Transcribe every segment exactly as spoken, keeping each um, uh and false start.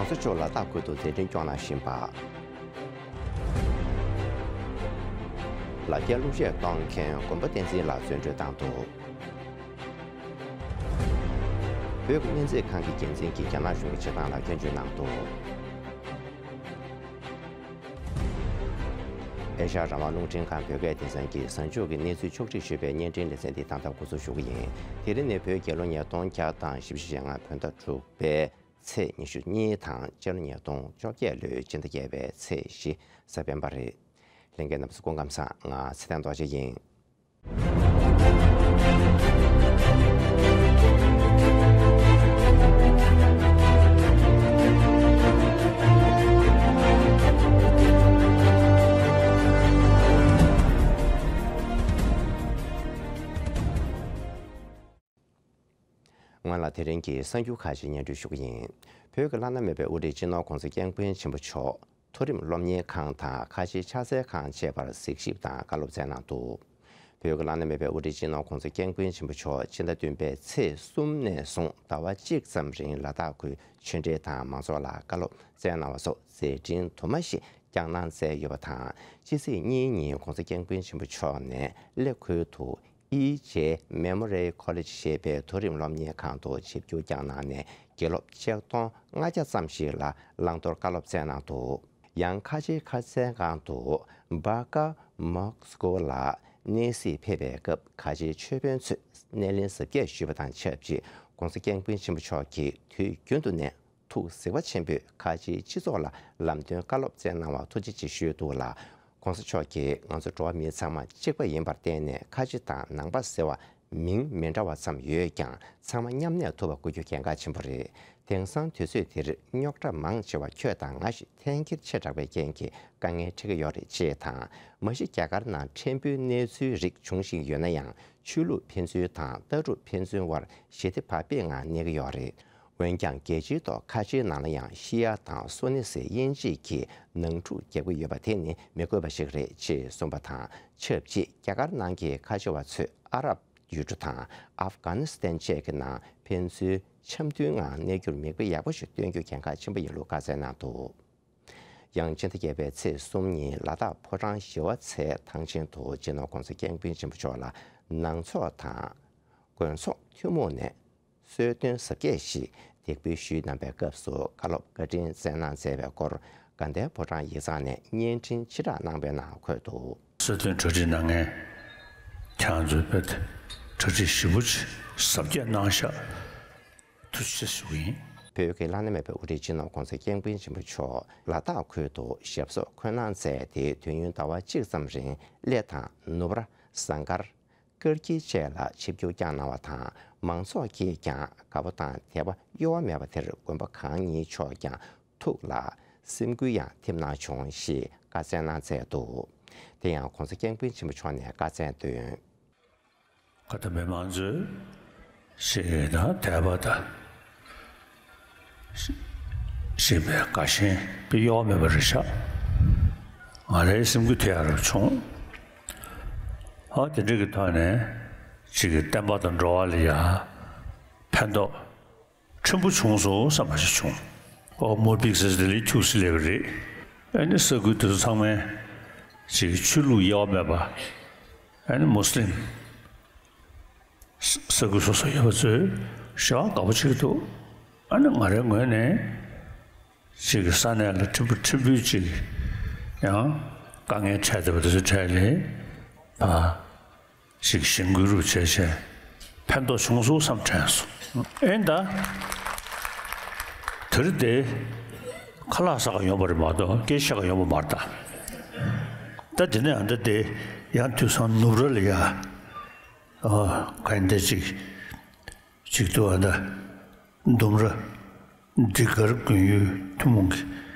ཚོ་མཆོག་ལ་དྭགས་ཁུལ་དུ་མཛད་འཕྲིན་སྐྱོང་གནང་བཞིན་པ། ལ་རྒྱའི་གླུ་གཞས་གཏོང་མཁན་མགོན་པོ་བསྟན་འཛིན་ལགས་བཙོན་གྲོལ་བཏང་འདུག་བོད་ཀྱི་སྨན་རྩིས་ཁང་གི་འགན་འཛིན་གྱིས་རྒྱ་ནག་གཞུང་གི་བྱེད་སྟངས་ལ་སྐྱོན་བརྗོད་གནང་འདུག་ཨེ་ཤ་ཡ་རང་དབང་རླུང་འཕྲིན་ཁང་བོད་སྐད་སྡེ་ཚན་གྱིས་གཟའ་མཇུག་གི་གནས་ཚུལ་ཕྱོགས་སྒྲིག་ཞུས་པའི་བརྙན་འཕྲིན་ལེ་ཚན་འདི་ད་ལྟ་འགོ་འཛུགས་ཞུ་གི་ཡིན། དེ་རིང་ནི་བོད་རྒྱལ་ལོ་ཉིས་སྟོང་བརྒྱ་དང་བཞི་བཅུ་ཞེ་ལྔ་བོད་ཟླ་དྲུག་པའི་ཚེས་ཉི་ཤུ་གཉིས་དང་སྤྱི་ལོ་ཉིས་སྟོང་བཅོ་བརྒྱད་ལོའི་སྤྱི་ཟླ་བརྒྱད་པའི་ཚེས་བཞི་གཟའ་སྤེན་པ་རེད། ལྷན་རྒྱས་རྣམ་པ་ཚོ་སྐུ་ཁམས་བཟང་། ང་ཚེ་བརྟན་རྡོ་རྗེ་ཡིན། སྔོན་ལ་དེ་རིང་གི་གསར་འགྱུར་ཁག་ཅིག་སྙན་སྒྲོན་ཞུ་གི་ཡིན། བོད་ཀྱི་བླ་ན་མེད་པའི་དབུ་ཁྲིད་སྤྱི་ནོར་༸གོང་ས་༸སྐྱབས་མགོན་ཆེན་པོ་མཆོག་མཐོ་རིམ་སློབ་གཉེར་ཁང་དང་ཁ་ཆེའི་ཕྱག་འཚལ་ཁང་བཅས་པར་གཟིགས་ཞིབ་དང་བཀའ་སློབ་སྩལ་གནང་འདུག་བོད་ཀྱི་བླ་ན་མེད་པའི་དབུ་ཁྲིད་སྤྱི་ནོར་༸གོང་ས་༸སྐྱབས་མགོན་ཆེན་པོ་མཆོག་སྤྱི་ཟླ་བདུན་པའི་ཚེས་གསུམ་ནས་བཟུང་ཟླ་བ་གཅིག་ཙམ་རིང་ལ་དྭགས་ཁུལ་ཆོས་འབྲེལ་དང་མང་ཚོགས་ལ་བཀའ་སློབ་སྩལ་གནང་བ་སོགས་མཛད་འཕྲིན་དུ་མ་ཞིག་བསྐྱངས་གནང་མཛད་ཡོད་པ་དང་། ཕྱི་ཚེས་གཉིས་ཉིན་༸གོང་ས་༸སྐྱབས་མགོན་ཆེན་པོ་མཆོག་ནས་གླེ་ཁུལ་དུ་ཨི་ཇེ་མེ་མོ་རི་ཡལ་ཀོ་ལེཇ་ཞེས་པའི་མཐོ་རིམ་སློབ་གཉེར་ཁང་དུ་ཆིབས་བསྒྱུར་བསྐྱངས་གནང་ནས་དགེ་སློབ་ཆིག་སྟོང་ལྔ་བརྒྱ་ཙམ་ཞིག་ལ་བླང་དོར་བཀའ་སློབ་སྩལ་གནང་འདུག་ཡང་ཁ་ཆེའི་ཁ་སང་སྒང་དུ་བྷ་ཀ་མོག་སི་ཀོ་ལ་གནས་གཟིགས་ཕེབས་པའི་སྐབས་ཁ་ཆེའི་ཆོས་དཔོན་ཚོས་སྣེ་ལེན་གཟབ་རྒྱས་ཞུས་པ་དང་ཆབས་ཅིག་༸གོང་ས་༸སྐྱབས་མགོན་ཆེན་པོ་མཆོག་གིས་དུས་རྒྱུན་དུ་ནས་ཐུགས་གཟིགས་པ་ཆེན་པོས་ཁ་ཆེའི་སྤྱི་ཚོགས་ལ་ལམ་སྟོན་བཀའ་སློབ་སྩལ་གནང་བར་ཐུགས་རྗེ་ཆེ་ཞུས་འདུག་ལ། ༸གོང་ས་མཆོག་གིས་ང་ཚོ་འགྲོ་བ་མི་ཚང་མ་གཅིག་པ་ཡིན་པར་བརྟེན་ནས་ཁ་ཆེ་དང་ནང་པ་ཟེར་བ་མིང་མི་འདྲ་བ་ཙམ་ཡོད་ཀྱང་ཚང་མ་མཉམ་གནས་ཐུབ་པ་དགོས་རྒྱུ་གལ་འགངས་ཆེན་པོ་རེད། དེང་སང་དུས་ཚོད་འདིར་རྙོག་དྲ་མང་ཆེ་བ་ཁྱོད་དང་ང་ཞིག་འཐེན་འཁྱེར་ཆེ་དྲགས་པའི་རྐྱེན་གྱིས་དཀའ་ངལ་འཕྲད་ཀྱི་ཡོད་རེད་ཅེས་དང་། མ་གཞི་རྒྱ་གར་ནང་ཕྲན་བུའི་གནས་ཚུལ་རིགས་འབྱུང་བཞིན་ཡོད་ན་ཡང་ཆོས་ལུགས་ཕན་ཚུན་དང་ལྟ་གྲུབ་ཕན་ཚུན་དབར་ཞི་བདེ་བག་ཕེབས་ངང་གནས་ཀྱི་ཡོད་རེད། འོན་ཀྱང་རྒྱལ་སྤྱིའི་ཐོག་ཁ་ཆེའི་ནང་ལ་ཡང་ཤི་ཡ་དང་སུ་ནི་ཟེར་དབྱེ་འབྱེད་ཀྱིས་ནང་འཁྲུག་རྒྱག་གི་ཡོད་པ་དེ་ནི་མི་དགོས་པ་ཞིག་རེད་ཅེས་གསུངས་པ་དང་ཆབས་ཅིག་རྒྱ་གར་ནང་གི་ཁ་ཆེ་བ་ཚོས་ཨ་རབ་ཡུལ་གྲུ་དང་ཨབ་གྷ་ནི་སི་ཐན་བཅས་ཀྱི་ནང་ཕན་ཚུན་འཆམ་མཐུན་ངང་གནས་རྒྱུར་མིག་དཔེ་ཡག་པོ་ཞིག་སྟོན་རྒྱུ་གལ་འགངས་ཆེན་པོ་ཡིན་ལུགས་བཀའ་སྩལ་གནང་འདུག་ཡང་སྤྱི་ཟླ་བརྒྱད་པའི་ཚེས་གསུམ་ཉིན་ལ་དྭགས་ཕོ་བྲང་ཞི་བ་འཚལ་ཐང་ཆེན་དུ་སྤྱི་ནོར་༸གོང་ས་༸སྐྱབས་མགོན་ཆེན་པོ་མཆོག་ལ་ནང་ཚོགས་དང་དགོན་ཚོགས་ཐུན་མོང་ནས་གསོལ་སྟོན་གཟབ་རྒྱས་ཤིག་འདེགས་འབུལ་ཞུས་གནང་པའི་སྐབས་སུ་བཀའ་སློབ་བཀའ་དྲིན་སྩལ་གནང་མཛད་པའི་སྐོར་དགའ་ལྡན་ཕོ་བྲང་ཡིག་ཚང་ནས་བརྙན་འཕྲིན་ཕྱིར་བསྒྲགས་གནང་པའི་ནང་འཁོད་འདུག་གསོལ་སྟོན་གྲ་སྒྲིག་གནང་མཁན་ཁྱེད་རང་ཚོའི་དཔེ་གྲ་སྒྲིག་ཞིབ་པོ་ཅིག་གཟབ་རྒྱས་གནང་ཤག་ཐུགས་རྗེ་ཆེ་ཞུ་གི་ཡིན། བོད་ཀྱི་བླ་ན་མེད་པའི་དབུ་ཁྲིད་སྤྱི་ནོར་༸གོང་ས་༸སྐྱབས་མགོན་ཆེན་པོ་མཆོག་ལ་དྭགས་ཁུལ་དུ་ཞབས་སོར་འཁོད་གནང་མཛད་དེ་དུས་ཡུན་ཟླ་བ་གཅིག་ཙམ་རིང་གླེ་དང་ནུབ་ར། ཟངས་དཀར། སྐར་དཀྱིལ་བཅས་ལ་ཆིབས་བསྒྱུར་བསྐྱངས་གནང་བ་དང་། མང་ཚོགས་ཀྱིས་ཀྱང་དགའ་པོ་དང་དད་པ་གཡོ་བ་མེད་པ་དེར་དགོན་པ་གང་ཉིད་མཆོག་ཀྱང་ཐུགས་ལ་སེམས་འགུལ་ཡང་ཐེབས་གནང་བྱུང་ཞེས་བཀའ་སྩལ་གནང་མཛད་འདུག་དེ་ཡང་༸གོང་ས་༸སྐྱབས་མགོན་ཆེན་པོ་མཆོག་ནས་བཀའ་སྩལ་དོན། ཁ་ཏ་མི་མང་ཚོས་ཞིག་དང་དད་པ་དང་ཞིག་པའི་དགའ་ཞེན་དཔེ་གཡོ་བ་མེད་པ་རེད་ཤག་ང་རའི་སེམས་འགུལ་དེ་ཡང་རབ་བྱུང་། ཨ་དེ་འདྲ་གི་ཐོག་ནས་ཅིག་གི་བསྟན་པ་དང་འགྲོ་བ་ལ་ཡ་ཕན་ཐོགས་ཆེན་པོ་བྱུང་སོང་བསམ་པ་ཞིག་བྱུང་། ཨོ་མོ་པིག་ཟེར་དེ་ལས་ཁྱུག་སི་ལེ་བ་རེད། ཨ་ནི་ས་ཁུལ་དེ་ཚོ་ཚང་མས་ཅིག་གི་ཆོས་ལུགས་གཡོ་བ་མེད་པ། ཨ་ནི་མུ་སི་ལིམ་ས་ས་ཁུལ་སོ་སོ་ཡོད་པ་ཚོས་ཞེ་དྲག་དགའ་པོ་བྱེད་ཀྱི་འདུག་ཨ་ནི་ང་རའི་ངོས་ནས་ཅིག་གི་ས་གནས་ལ་ཕྲན་བུ་ཕྲན་བུ་ཅིག་ཡང་དཀའ་ངལ་འཕྲད་བསྡད་པ་དེ་ཚོའི་གྲས་ལས་ཕ་ཞིག་གཞེན་སྐུལ་རུ་བྱས་བྱས་ཕན་ཐོགས་བྱུང་སོང་བསམ་དྲན་སོང་། ཨེ་ད་དེ་རིང་དེ་ཁ་ལག་ཟ་ག་ཡོང་བ་རེད་མ་གཏོགས་སྐད་ཆ་བཤད་ག་ཡོང་བ་མ་རེད་ད། ད་དེ་ནས་ཨ་ད་དེ་ཡང་དུས་སང་ནུབ་ར་ལ་ཡ་ཨ་ག་ཡིན་ད་ཅིག་ཅིག་ཏུ་ཨ་ད་ལྡུམ་ར་འབྲི་གར་དགོན་ཡུལ་ཐུན་མོང་གི་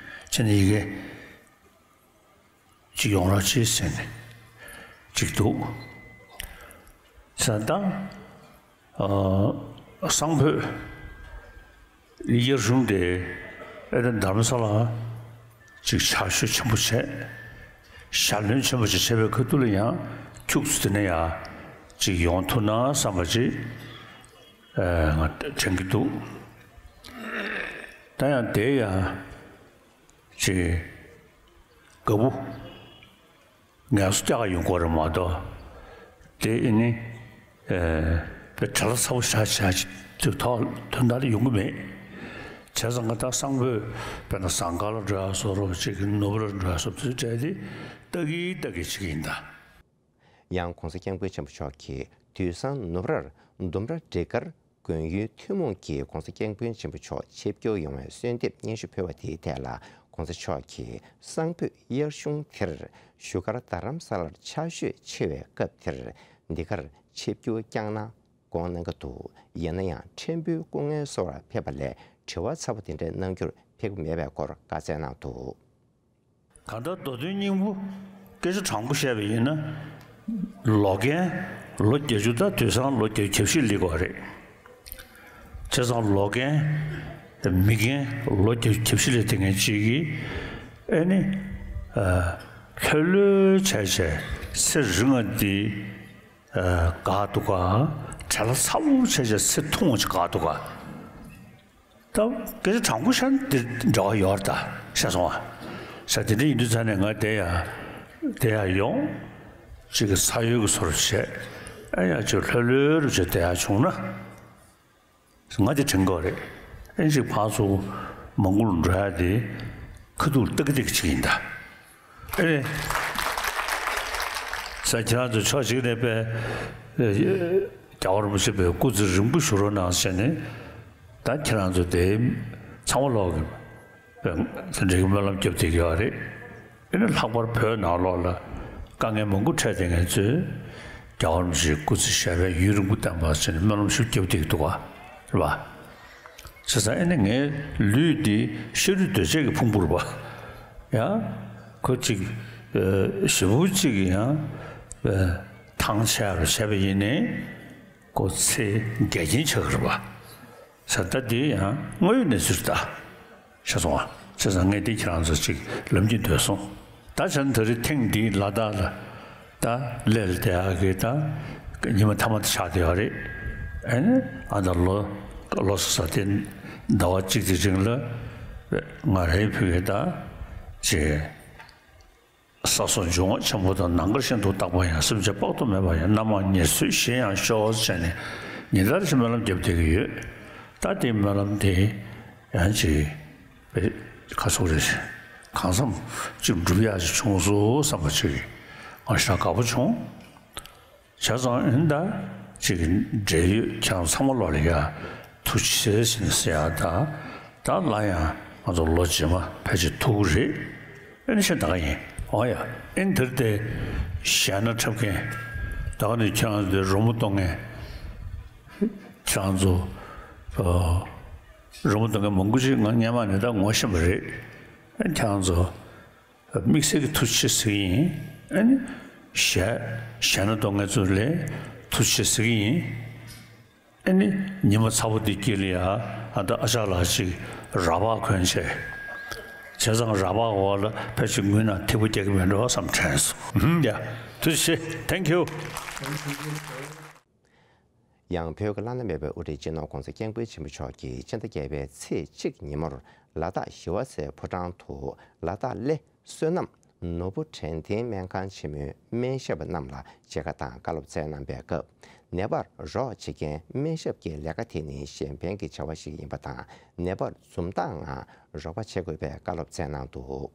ཅི་ནས་ཡི་གེ་ཅིག་ཡོང་རོགས་བྱེད་ཟེར་ནས་ཅིག་འདུག་ས་དང་ཨ་སང་ཕོད་དབྱར་གཞུང་དེ་ཨེ་ད་དྷ་རམ་ས་ལ་ཅིག་ཕྱག་ཞུ་ཆེན་པོ་བྱས། ཞལ་འདོན་ཆེན་པོ་ཅིག་བྱས་པའི་ཁ་ཐུག་ལ་ཡང་ཁྱུག་ཙམ་དེ་ནས་ཡང་ཅིག་ཡོང་ཐུབ་ན་བསམ་པ་ཅིག་ཨ་ང་དྲན་གྱི་འདུག་ད་ཡང་དེ་ཡང་ཅིག་དགའ་པོ་ངལ་གསོ་རྒྱག་ག་ཡོང་དགོས་རེད་མ་གཏོགས། དེ་ཨེ་ནི་ཨེ་དཔེ་བྲེལ་བ་ཚ་པོ་བཞག་བཞག་ཅིག་དུས་ཐོག་དོན་དག་ལ་ཡོང་གི་མེད། བྱས་ཙང་ང་ད་གསང་ཕོད་དཔེར་ན་ཟངས་དཀར་ལ་འགྲོ་ཡག་བཟོ་འདྲ་ཅིག་ནོར་བུ་ལ་འགྲོ་ཡག་བཟོ་འདྲ་དེ་ལྟ་གི་ལྟ་གི་བྱེད་ཀྱི་ཡིན་ད། ཡང་༸གོང་ས་༸སྐྱབས་མགོན་ཆེན་པོ་མཆོག་གིས་དུས་སང་ནུབ་རར་ལྡུམ་ར་འབྲི་དཀར་དགོན་ཡུལ་ཐུན་མོང་གི་༸གོང་ས་༸སྐྱབས་མགོན་ཆེན་པོ་མཆོག་ཆིབས་བསྒྱུར་ཡོང་བའི་གསོལ་འདེབས་སྙན་ཞུ་ཕུལ་བ་དེའི་ཐད་ལ་༸གོང་ས་མཆོག་གིས་གསང་ཕོད་དབྱར་གཞུང་དེར་བཞུགས་སྒར་རྡ་རམ་ས་ལར་ཕྱག་ཞུས་ཆེ་བའི་སྐབས་དེར་འདི་གར་ཆིབས་བསྒྱུར་བསྐྱངས་ན་དགོངས་གནང་གི་འདུག། ཡིན་ན་ཡང་ཕྲན་བུའི་སྐུ་ངལ་གསོ་བར་ཕེབས་པ་ལས་དྲི་བ་ཚ་པོ་དེ་འདྲ་གནང་རྒྱུར་ཕེབས་ཀྱི་མེད་པའི་སྐོར་བཀའ་སྩལ་གནང་འདུག། གང་ལྟར་མདོ་དོན་སྙིང་པོ་སྐད་ཆ་དྲང་པོ་བཤད་པ་ཡིན་ན། ལོ་རྒན་ལོ་བརྒྱད་ཅུ་དང་དུས་སང་ལོ་བརྒྱད་ཅུ་གྱ་བཞི་སླེབས་ཀྱི་ཡོད་རེད། བྱས་ཙང་ལོ་རྒན་མི་རྒན་ལོ་བརྒྱད་ཅུ་གྱ་བཞི་སླེབས་བསྡད་མཁན་ཅིག་གིས་ཨེ་ནི་ཨ་ལྷོད་ལྷོད་བྱས་བྱས་ཚེ་རིང་བ་འདི་ཨ་དགའ་འདུག་ག་བྲེལ་བ་ཚ་པོ་བྱས་བྱས་ཚེ་ཐུང་བ་ཅིག་དགའ་འདུག་ག་ད་སྐད་ཆ་དྲང་པོ་བཤད་ན་དེ་འབྲེལ་བ་ཡོད་རེད་ད། ཤེས་སོང་ང་། ས་དེ་འདྲ་ཡིན་དུས་ཙང་ནས་ང་དེ་ཡང་དེ་ཡང་ཡོང་། ཅིག་གི་ས་ཡོལ་གྱི་བཟོ་འདྲ་བྱས། ཨེ་ཡང་ཅིག་ལྷོད་ལྷོད་རུ་བྱས་དེ་ཡང་བྱུང་ན། ང་དེ་དྲན་གྱི་ཡོད་རེད། ཨེ་ཅིག་ཕར་ཚུར་མང་པོ་འགྲོ་ཡ་དེ་ཁ་ཐུག་ལ་ལྟ་གི་ལྟ་གི་ཅིག་ཡིན་ད། ཨེ་རེད། ས་ཁྱེད་རང་ཚོ་ཕྱོགས་གཅིག་ནས་དཔེ་རྒྱལ་བ་རིན་པོ་ཆེ་དཔེ་སྐུ་ཚེ་རིང་པོ་བཞུགས་རོགས་གནང་ཟེར་ནས། ད་ཁྱེད་རང་ཚོ་དེ་ཚང་མ་ལོག་གི་དེ་འདྲའི་སྨོན་ལམ་རྒྱབ་བསྡད་ཀྱི་ཡོད་རེད། ཨེ་ནི་ལྷག་པར་བོད་ནང་ལོགས་ལ་དཀའ་ངལ་མང་པོ་འཕྲད་བསྡད་མཁན་ཚོས་རྒྱལ་བ་རིན་པོ་ཆེའི་སྐུ་ཚེ་ཞབས་པད་ཡུན་རིང་པོ་བརྟན་པ་ཟེར་ནས་སྨོན་ལམ་ཞིག་རྒྱབ་བསྡད་ཀྱི་འདུག་ག། རེད་པ། བྱས་ཙང་ཨེ་ནི་ངའི་ལུས་འདི་ཤ་རུས་གདོས་བཅས་ཀྱི་ཕུང་པོ་རེད་པ། ཡང་ཁོ་གཅིག་ཨ་ཞེ་པོ་གཅིག་ཡང་ཨ་ཐང་ཆད་རུ་བྱས་པ་ཡིན་ནའི་ཁོ་ཚེ་འགལ་རྐྱེན་ཆགས་ཀྱི་རེད་པ། ས་ད་འདི་ཡང་དངོས་ཡོད་གནས་ཚུལ་རེད་ད། ཤེས་སོང་ང་། བྱས་ཙང་ངས་འདི་ཁྱེད་རང་ཚོ་གཅིག་ལབ་སྙིང་འདོད་སོང་། ད་བྱས་ན་ད་རེས་ཐེངས་འདིའི་ལ་དྭགས་ལ་ད་སླེབས་བསྡད་ཡག་གི་ད་ཉི་མ་མཐའ་མ་དེ་ཆགས་བསྡད་ཡོད་རེད། ཨ་ནི་ཨ་ད་ལོ་ལོ་གསར་ཚེས་ཟླ་བ་གཅིག་དེ་རིང་ལ་ང་རའི་ཕུག་གི་ད་ཅེས། ས་སོགས་འབྱུང་བ་ཆེན་པོ་དང་། ནམ་མཁའ་བཞིན་དུ་རྟག་པ་ཡང་། སེམས་ཅན་དཔག་ཏུ་མེད་པ་ཡང་། རྣམ་མང་ཉེར་འཚོའི་གཞན་ཡང་ཤོག་ཅེས་ནས་ཉིན་ལྟར་གྱི་སྨོན་ལམ་རྒྱབ་བསྡད་ཀྱི་ཡོད། ད་དེའི་སྨོན་ལམ་དེ་ཡང་ཅིག་ཁ་སོག་རེ་གང་འཚམ་ཅིག་འགྲུབ་ཡག་ཅིག་བྱུང་སོང་བསམ་པ་ཅིག་ང་ཞེ་དྲག་དགའ་པོ་བྱུང་། བྱས་ཙང་ཨེ་ནི་ད་ཅིག་འབྲེལ་ཡོད་ཁྱེད་རང་ཚང་མ་ལོག་ལ་ཡ་ཐུགས་རྗེ་ཆེ་ཟེར་ནས་ཟེར་ཡག་ད་ད་སླར་ཡང་ང་ཚོ་ལོ་རྗེས་མ་ཕལ་ཆེར་ཐུག་གི་རེད། ཨེ་ནི་ཤ་ད་ག་ཡིན། འོ་ཡ། ཨེ་ནི་དེར་དེ་ཞལ་ན་འཁྲབ་མཁན་ད་ག་ནི་ཁྱེད་རང་ཚོ་དེ་རོལ་མོ་གཏོང་མཁན་ཁྱེད་རང་ཚོ་ཨ་རོལ་མོ་གཏོང་མཁན་མང་པོ་ཅིག་ང་སྔོན་མ་ནས་ད་ངོ་ཤེས་པ་རེད། ཨེ་ནི་ཁྱེད་རང་ཚོ་དམིགས་བསལ་གྱི་ཐུགས་རྗེ་ཆེ་ཟེར་གྱི་ཡིན། ཨ་ནི་ཞལ་ཞལ་ན་གཏོང་མཁན་ཚོ་ལ་ཐུགས་རྗེ་ཆེ་ཟེར་གྱི་ཡིན། ཨ་ནི་ཉི་མ་ཚ་པོ་འདི་དཀྱིལ་ལ་ཡ་ཨ་ད་ཨ་ཅག་ལགས་ཅིག་ར་བག་གོན་བྱས། བྱས་ཙང་ར་བག་འོག་ལ་ཕལ་ཆེར་ངུས་ན་ཐིགས་པ་རྒྱག་གི་མེད་འགྲོ་བསམ་དྲན་སོང་། ཧུམ། ཡ། ཐུགས་རྗེ་ཆེ། Thank you། ཡང་བོད་ཀྱི་བླ་ན་མེད་པའི་དབུ་ཁྲིད་སྤྱི་ནོར་༸གོང་ས་༸སྐྱབས་མགོན་ཆེན་པོ་མཆོག་གིས་ཕྱི་ཟླ་བརྒྱད་པའི་ཚེས་གཅིག་ཉིན་མོར་ལ་དྭགས་ཞི་བ་ཟེར་ཕོ་བྲང་དུ་ལ་དྭགས་གླེ་བསོད་ནམས་ནོར་བུ་དྲན་རྟེན་སྨན་ཁང་ཆེན་མོའི་སྨན་ཞབས་རྣམས་ལ་མཇལ་ཁ་དང་བཀའ་སློབ་སྩལ་གནང་པའི་སྐབས། ནད་པར་རོགས་བྱེད་མཁན་སྨན་ཞབས་ཀྱི་ལས་ཀ་དེ་ནི་གཞན་ཕན་གྱི་བྱ་བ་ཞིག་ཡིན་པ་དང་། ནད་པར་འཛུམ་མདངས་ངང་རོགས་པ་བྱེད་དགོས་པའི་བཀའ་སློབ་སྩལ་གནང་འདུག།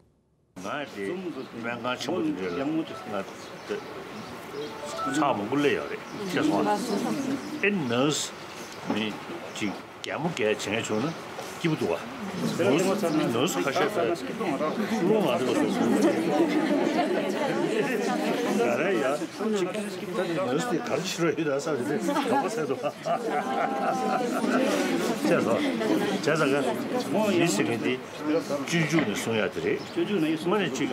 ང་དེ་སྨན་ཁང་ཆེན་པོ་དེ་འདྲ་ལ་ང་དེ་ཚར་མང་པོ་སླེབས་ཡོད་རེད། ཤེས་སོང་ང་། ཨེ་ནར་སི་མི་ཅིག་གད་མོ་བགད་བྱེད་མཁན་བྱུང་ན་སྐྱིད་པོ་འདུག་བ། ནར་སི་ནར་སི་ཁ་ཤས་ཀྱིས་བློ་ང་རེ་བ་སོང་སོང་། ང་རང་ཡ་ཅིག་ད་ནར་སི་དེ་ག་རེ་བྱེད་རོགས་ཡོད་ད་བསམ་བྱས་ནས་དོགས་པ་ཟ་འདུག་བ། ཤེས་སོང་། བྱས་ཙང་ང་མི་ཟེར་མཁན་དེ། སྤྱོད་འཇུག་ནས་གསུང་ཡག་དེ་རེད། སྤྱོད་འཇུག་ནས་གསུང་། དངོས་གནས་གཅིག་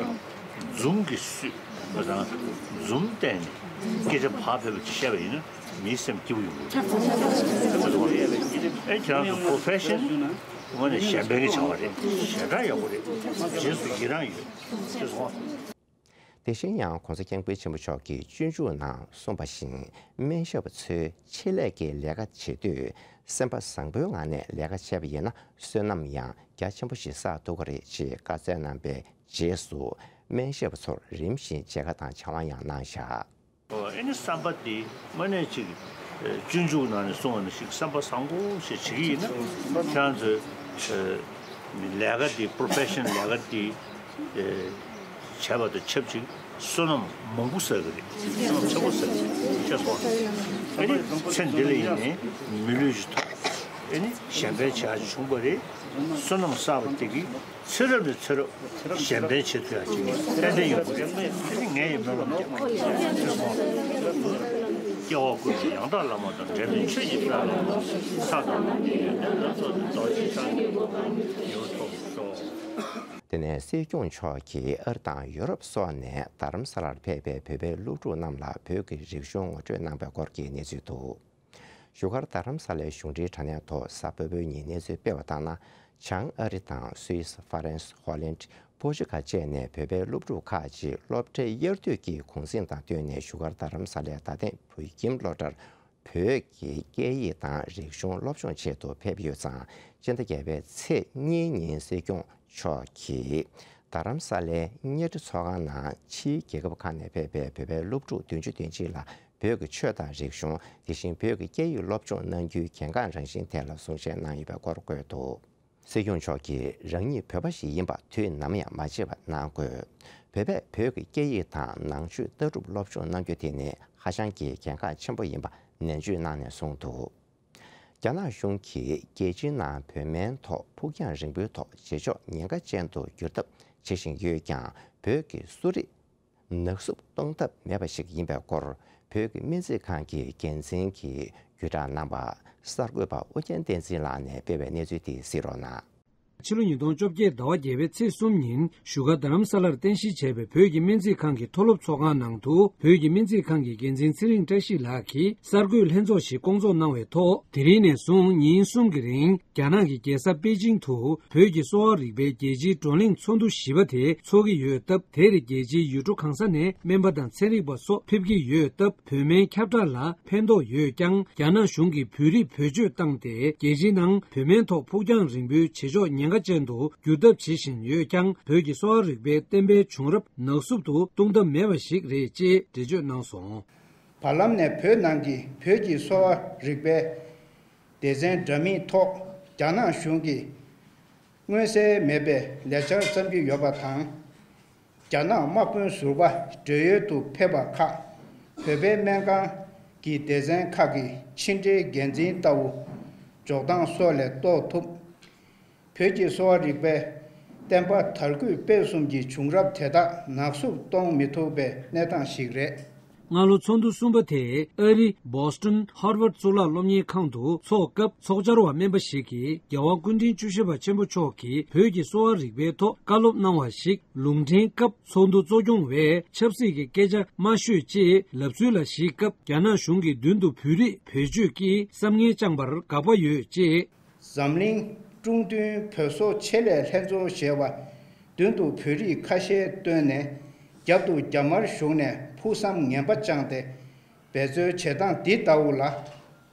འཛུམ་གྱིས་བསུས་པ་དང་འཛུམ་བསྟན་ནས་སྐད་ཆ་ཕར་ཕེབས་པ་ཅིག་བཤད་པ་ཡིན་ན་མིའི་སེམས་སྐྱིད་པོ་ཡོང་གི་རེད། ཨེ་ཁྱེད་རང་ཚོ་པོ་རོ་ཕེ་ཤན་དངོས་གནས་གཞན་ཕན་གྱི་བྱ་བ་རེད། ཞེ་དྲག་ཡག་པོ་རེད། རྗེས་སུ་ཡི་རང་ཡོད། ཤེས་སོང་། དེ་བཞིན་ཡང་༸གོང་ས་༸སྐྱབས་མགོན་ཆེན་པོ་མཆོག་གིས་སྤྱོད་འཇུག་ནང་གསུངས་པ་བཞིན། སྨན་ཞབས་པ་ཚོས་ཆེད་ལས་ཀྱི་ལས་ཀ་བྱེད་དུས་སེམས་པ་བཟང་པོའི་ངང་ནས་ལས་ཀ་བྱས་པ་ཡིན་ན་བསོད་ནམས་ཡང་རྒྱ་ཆེན་པོ་ཞིག་བསགས་ཐུབ་ཀྱི་རེད་ཅེས་བཀའ་སྩལ་གནང་པའི་རྗེས་སུ། སྨན་ཞབས་པ་ཚོར་རིམ་བཞིན་མཇལ་ཁ་དང་བྱ་དབང་ཡང་གནང་བཞག་ཨོ་ཨེ་ནི་བསམ་པ་འདི་དངོས་གནས་ཅིག་སྤྱོད་འཇུག་ནང་ནས་གསུངས་པ་ནང་བཞིན་བསམ་པ་བཟང་པོ་ཞིག་བྱེད་ཀྱི་ཡིན་ན། ཁྱེད་རང་ཚོའི་ལས་ཀ་འདི་པོ་རོ་ཕེ་ཤན་ལས་ཀ་འདི་བྱས་པ་དང་ཆབས་ཅིག་བསོད་ནམས་མང་པོ་བསགས་ཀྱི་རེད། བསོད་ནམས་ཆེན་པོ་བསགས་ཀྱི་རེད། ཤེས་སོང་། ཨེ་ནི་ཚེ་འདི་ལ་ཡིན་ནའི་མི་ལུས་ཤིག་ཐོབ། ཨེ་ནི་གཞན་ཕན་བྱ་ཞིག་བྱུང་བ་རེད། བསོད་ནམས་བསགས་པ་དེ་གིས་ཚེ་རབས་ནས་ཚེ་རབས་གཞན་ཕན་བྱེད་ཐུབ་ཡག་ཅིག་ཏན་ཏན་ཡོང་གི་རེད། དེ་ནི་ངས་ཡི་སྨོན་ལམ་རྒྱག་སྐྱེ་བ་ཀུན་ཏུ་ཡང་དག་བླ་མ་དང་འབྲལ་མེད་ཆོས་ཀྱི་དཔལ་ལ་ས་དང་ལམ་གྱི་ཡོན་ཏན་ལ་སོགས་པའི་རྡོ་རྗེ་འཆང་གི་གོ་འཕང་མྱུར་ཐོབ་ཤོག་དེ་ནས་སྲིད་སྐྱོང་མཆོག་གིས་ཨ་རི་དང་ཡུ་རོབ་སོགས་ནས་རྡ་རམ་ས་ལར་ཕེབས་པའི་བོད་པའི་སློབ་ཕྲུག་རྣམས་ལ་བོད་ཀྱི་རིག་གཞུང་ངོ་སྤྲོད་གནང་བའི་སྐོར་གྱི་གནས་ཚུལ་འདུག་བཞུགས་སྒར་རྡ་རམ་ས་ལའི་གཞུང་འབྲེལ་དྲ་གནས་ཐོག་གཟའ་ཕུར་བུའི་ཉིན་གནས་ཚུལ་སྤེལ་བ་ལྟར་ན། བྱང་ཨ་རི་དང་སུད་སི། ཧྥ་རན་སི། ཧོ་ལན། པོར་ཅུ་གལ་བཅས་ནས་བོད་པའི་སློབ་ཕྲུག་ཁག་ཅིག་སློབ་གྲྭའི་དབྱར་དུས་ཀྱི་གུང་གསེང་དང་བསྟུན་ནས་བཞུགས་སྒར་རྡ་རམ་ས་ལའི་རྡ་སྟེང་བོད་ཁྱིམ་སློབ་གྲྭར་བོད་ཀྱི་སྐད་ཡིག་དང་རིག་གཞུང་སློབ་སྦྱོང་ཆེད་དུ་ཕེབས་ཡོད་ཙང་། སྤྱི་ཟླ་བརྒྱད་པའི་ཚེས་གཉིས་ཉིན་སྲིད་སྐྱོང་མཆོག་གིས་རྡ་རམ་ས་ལའི་གཉའ་ཁྲི་ཚོགས་ཁང་ནང་ཕྱིའི་རྒྱལ་ཁབ་ཁག་ནས་ཕེབས་པའི་བོད་པའི་སློབ་ཕྲུག་བདུན་ཅུ་དོན་གཅིག་ལ་བོད་ཀྱི་ཆོས་དང་རིག་གཞུང་། དེ་བཞིན་བོད་ཀྱི་སྐད་ཡིག་སློབ་སྦྱོང་གནང་རྒྱུའི་གལ་འགངས་རང་བཞིན་ཐད་ལ་གསུང་བཤད་གནང་ཡོད་པའི་སྐོར་བཀོད་འདུག་སྲིད་སྐྱོང་མཆོག་གིས་རང་ཉིད་བོད་པ་ཞིག་ཡིན་པ་དུས་ནམ་ཡང་མ་བརྗེད་པ་གནང་དགོས། བོད་པས་བོད་ཀྱི་སྐད་ཡིག་དང་ནང་ཆོས་ལྟ་གྲུབ་སློབ་སྦྱོང་གནང་རྒྱུ་དེ་ནི་ཧ་ཅང་གི་གལ་འགངས་ཆེན་པོ་ཡིན་པ་ནན་བརྗོད་གནང་ནས་གསུངས་འདུག་རྒྱ་ནག་གཞུང་གིས་རྒྱལ་སྤྱིའི་ནང་བོད་སྨན་ཐོག་ཕུགས་རྒྱང་རིང་པོའི་ཐོག་བྱེད་ཕྱོགས་ཉེན་ཁ་ཅན་དུ་འགྱུར་ཐབས་བྱེད་བཞིན་ཡོད་ཀྱང་། བོད་ཀྱི་གསོ་རིག་ནག་བསུབ་གཏོང་ཐབས་མེད་པ་ཞིག་ཡིན་པའི་སྐོར། བོད་ཀྱི་སྨན་རྩིས་ཁང་གི་འགན་འཛིན་གྱིས་བརྒྱུད་བསྒྲགས་གནང་བ། གསར་འགོད་པ་ཨོ་རྒྱན་བསྟན་འཛིན་ལགས་ནས་སྤེལ་བའི་གནས་ཚུལ་དེ་གཟིགས་རོགས་གནང་། ཕྱི་ལོ་ཉིས་སྟོང་བཅོ་བརྒྱད་ཟླ་བ་བརྒྱད་པའི་ཚེས་གསུམ་ཉིན་བཞུགས་སྒར་རྡ་རམ་ས་ལར་རྟེན་གཞི་བྱས་པའི་བོད་ཀྱི་སྨན་རྩིས་ཁང་གི་མཐོ་སློབ་ཚོགས་ཁང་ནང་དུ། བོད་ཀྱི་སྨན་རྩིས་ཁང་གི་འགན་འཛིན་ཚེ་རིང་བཀྲ་ཤིས་ལགས་ཀྱིས་གསར་འགོད་ལྷན་ཚོགས་ཤིག་བསྐོང་ཚོགས་གནང་བའི་ཐོག་དེ་རིང་ནས་བཟུང་ཉིན་གསུམ་གྱི་རིང་རྒྱ་ནག་གི་རྒྱལ་ས་པེ་ཅིང་དུ་བོད་ཀྱི་གསོ་བ་རིག་པའི་རྒྱལ་སྤྱིའི་བགྲོ་གླེང་ཚོགས་འདུ་བཞི་པ་དེ་འཚོགས་ཀྱི་ཡོད་སྟབས། དེར་རྒྱལ་སྤྱིའི་ཡུལ་གྲུ་གང་ས་ནས་སྨན་པ་དང་ཚན་རིག་པ་སོགས་ཕེབས་ཀྱི་ཡོད་སྟབས། བོད་སྨན་ཁྱབ་བསྒྲགས་ལ་ཕན་ཐོགས་ཡོད་ཀྱང་། རྒྱ་ནག་གཞུང་གིས་བོད་རིགས་བེད་སྤྱོད་བཏང་སྟེ། རྒྱལ་སྤྱིའི་ནང་བོད་སྨན་ཐོག་ཕུགས་རྒྱང་རིང་པོའི་བྱེད་ཕྱོགས་ཉེན་ཁ་ཅན་དུ་འགྱུར་ཐབས་བྱེད་བཞིན་ཡོད་ཀྱང་། བོད་ཀྱི་གསོ་བ་རིག་པའི་བསྟན་པའི་བྱུང་རབས་ནག་བསུབ་ཏུ་གཏོང་ཐབས་མེད་པ་ཞིག་རེད་ཅེས་འགྲེལ་བརྗོད་གནང་སོང་། བར་ལམ་ནས་བོད་ནང་གི་བོད་ཀྱི་གསོ་བ་རིག་པའི་སྡེ་ཚན་འདྲ་མིན་ཐོག་རྒྱ་ནག་གཞུང་གིས་མངོན་གསལ་མེད་པའི་ལས་འཆར་བརྩམས་ཀྱི་ཡོད་པ་དང་། རྒྱ་ནག་དམག་དཔོན་ཟུར་པ་བགྲེས་ཡོལ་དུ་ཕེབས་པ་ཁག་བོད་པའི་སྨན་ཁང་གི་སྡེ་ཚན་ཁག་གི་ཕྱི་འབྲེལ་འགན་འཛིན་ལྟ་བུ་འཇོག་སྟངས་སོགས་ལས་རྟོགས་ཐུབ། བོད་ཀྱི་གསོ་བ་རིག་པའི་བསྟན་པ་དར་རྒུད་སྤེལ་གསུམ་གྱི་བྱུང་རབས་དེ་དག་ནག་བསུབ་གཏོང་མི་ཐུབ་པའི་གནས་སྟངས་ཤིག་རེད། སྔ་ལོ་ཚོགས་འདུ་གསུམ་པ་དེ་ཨ་རི། བོ་སི་ཊོན། ཧར་ཝརཌ་གཙུག་ལག་སློབ་གཉེར་ཁང་དུ་འཚོགས་སྐབས། ཚོགས་བཅར་བ་སྨན་པ་ཞིག་གིས་རྒྱལ་དབང་སྐུ་ཕྲེང་བཅུ་བཞི་པ་ཆེན་པོ་མཆོག་གིས་བོད་ཀྱི་གསོ་བ་རིག་པའི་ཐོག་བཀའ་སློབ་གནང་བ་ཞིག་ལུང་འདྲེན་སྐབས། ཚོགས་འདུ་གཙོ་སྐྱོང་བས་ཆབ་སྲིད་ཀྱི་སྐད་ཆ་མ་ཤོད་ཅེས་ལབ་ཚུལ་ལ་གཞིགས་སྐབས། རྒྱ་ནག་གཞུང་གིས་མདུན་དུ་བོད་རིགས་བེད་སྤྱོད་ཀྱིས་བསམ་ངན་བཅངས་པར་དགག་པ་ཡོད་ཅེས། འཛམ་གླིང་ཀྲུང་བདུན་བོད་སོག་ཆེད་ལས་ལྷན་ཚོགས་ཞེས་པ་མདུན་དུ་བོད་རིགས་ཁ་ཤས་བཏོན་ནས། རྒྱབ་ཏུ་རྒྱ་དམར་གཞུང་ནས་ཕུགས་བསམ་ངན་པ་བཅངས་ཏེ། འབད་རྩོལ་བྱེད་སྟངས་འདི་ལྟ་བུ་ལ་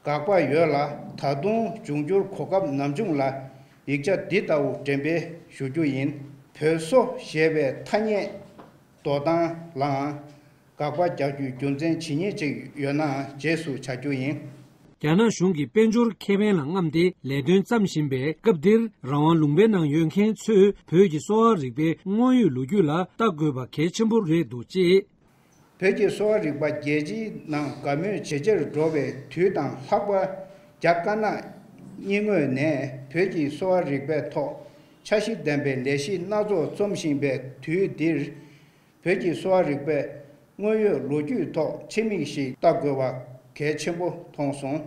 དགག་པ་ཡོད་ལ། ད་དུང་འབྱུང་འགྱུར་གོ་སྐབས་ནམ་བྱུང་ལ་ཡིག་ཆ་འདི་ལྟ་བུ་འགྲེམས་སྤེལ་ཞུ་རྒྱུ་ཡིན། བོད་སོག་ཞེས་པའི་ཐ་སྙད་འདོགས་སྟངས་ལའང་དགག་པ་རྒྱག་རྒྱུའི་རྒྱུ་མཚན་ཇི་སྙེད་ཅིག་ཡོད་ནའང་རྗེས་སུ་བྱ་རྒྱུ་ཡིན། རྒྱ་ནག་གཞུང་གིས་དཔལ་འབྱོར་ཁེ་ཕན་ལ་རྔམས་ཏེ་ལས་དོན་བརྩམས་བཞིན་པའི་སྐབས་འདིར། རང་དབང་ལུང་པའི་ནང་ཡོད་མཁན་ཚོས་བོད་ཀྱི་གསོ་བ་རིག་པའི་དངོས་ཡོད་ལོ་རྒྱུས་ལ་ལྟ་དགོས་པ་གལ་ཆེན་པོ་རེད་འདུག་ཅེས། བོད་ཀྱི་གསོ་བ་རིག་པ་རྒྱལ་སྤྱིའི་ནང་དགའ་མོས་ཇེ་ཆེར་འགྲོ་བའི་དུས་དང་ལྷག་པ། རྒྱ་དཀར་ནག་གཉིས་ངོས་ནས་བོད་ཀྱི་གསོ་བ་རིག་པའི་ཐོག་འཆར་གཞི་ལྡན་པའི་ལས་གཞི་སྣ་ཚོགས་རྩོམ་བཞིན་པའི་དུས་འདིར། བོད་ཀྱི་གསོ་བ་རིག་པའི་དངོས་ཡོད་ལོ་རྒྱུས་ཐོག་ཕྱི་མིག་ཞིག་ལྟ་དགོས་པ་གལ་ཆེན་པོ་མཐོང་སོང་།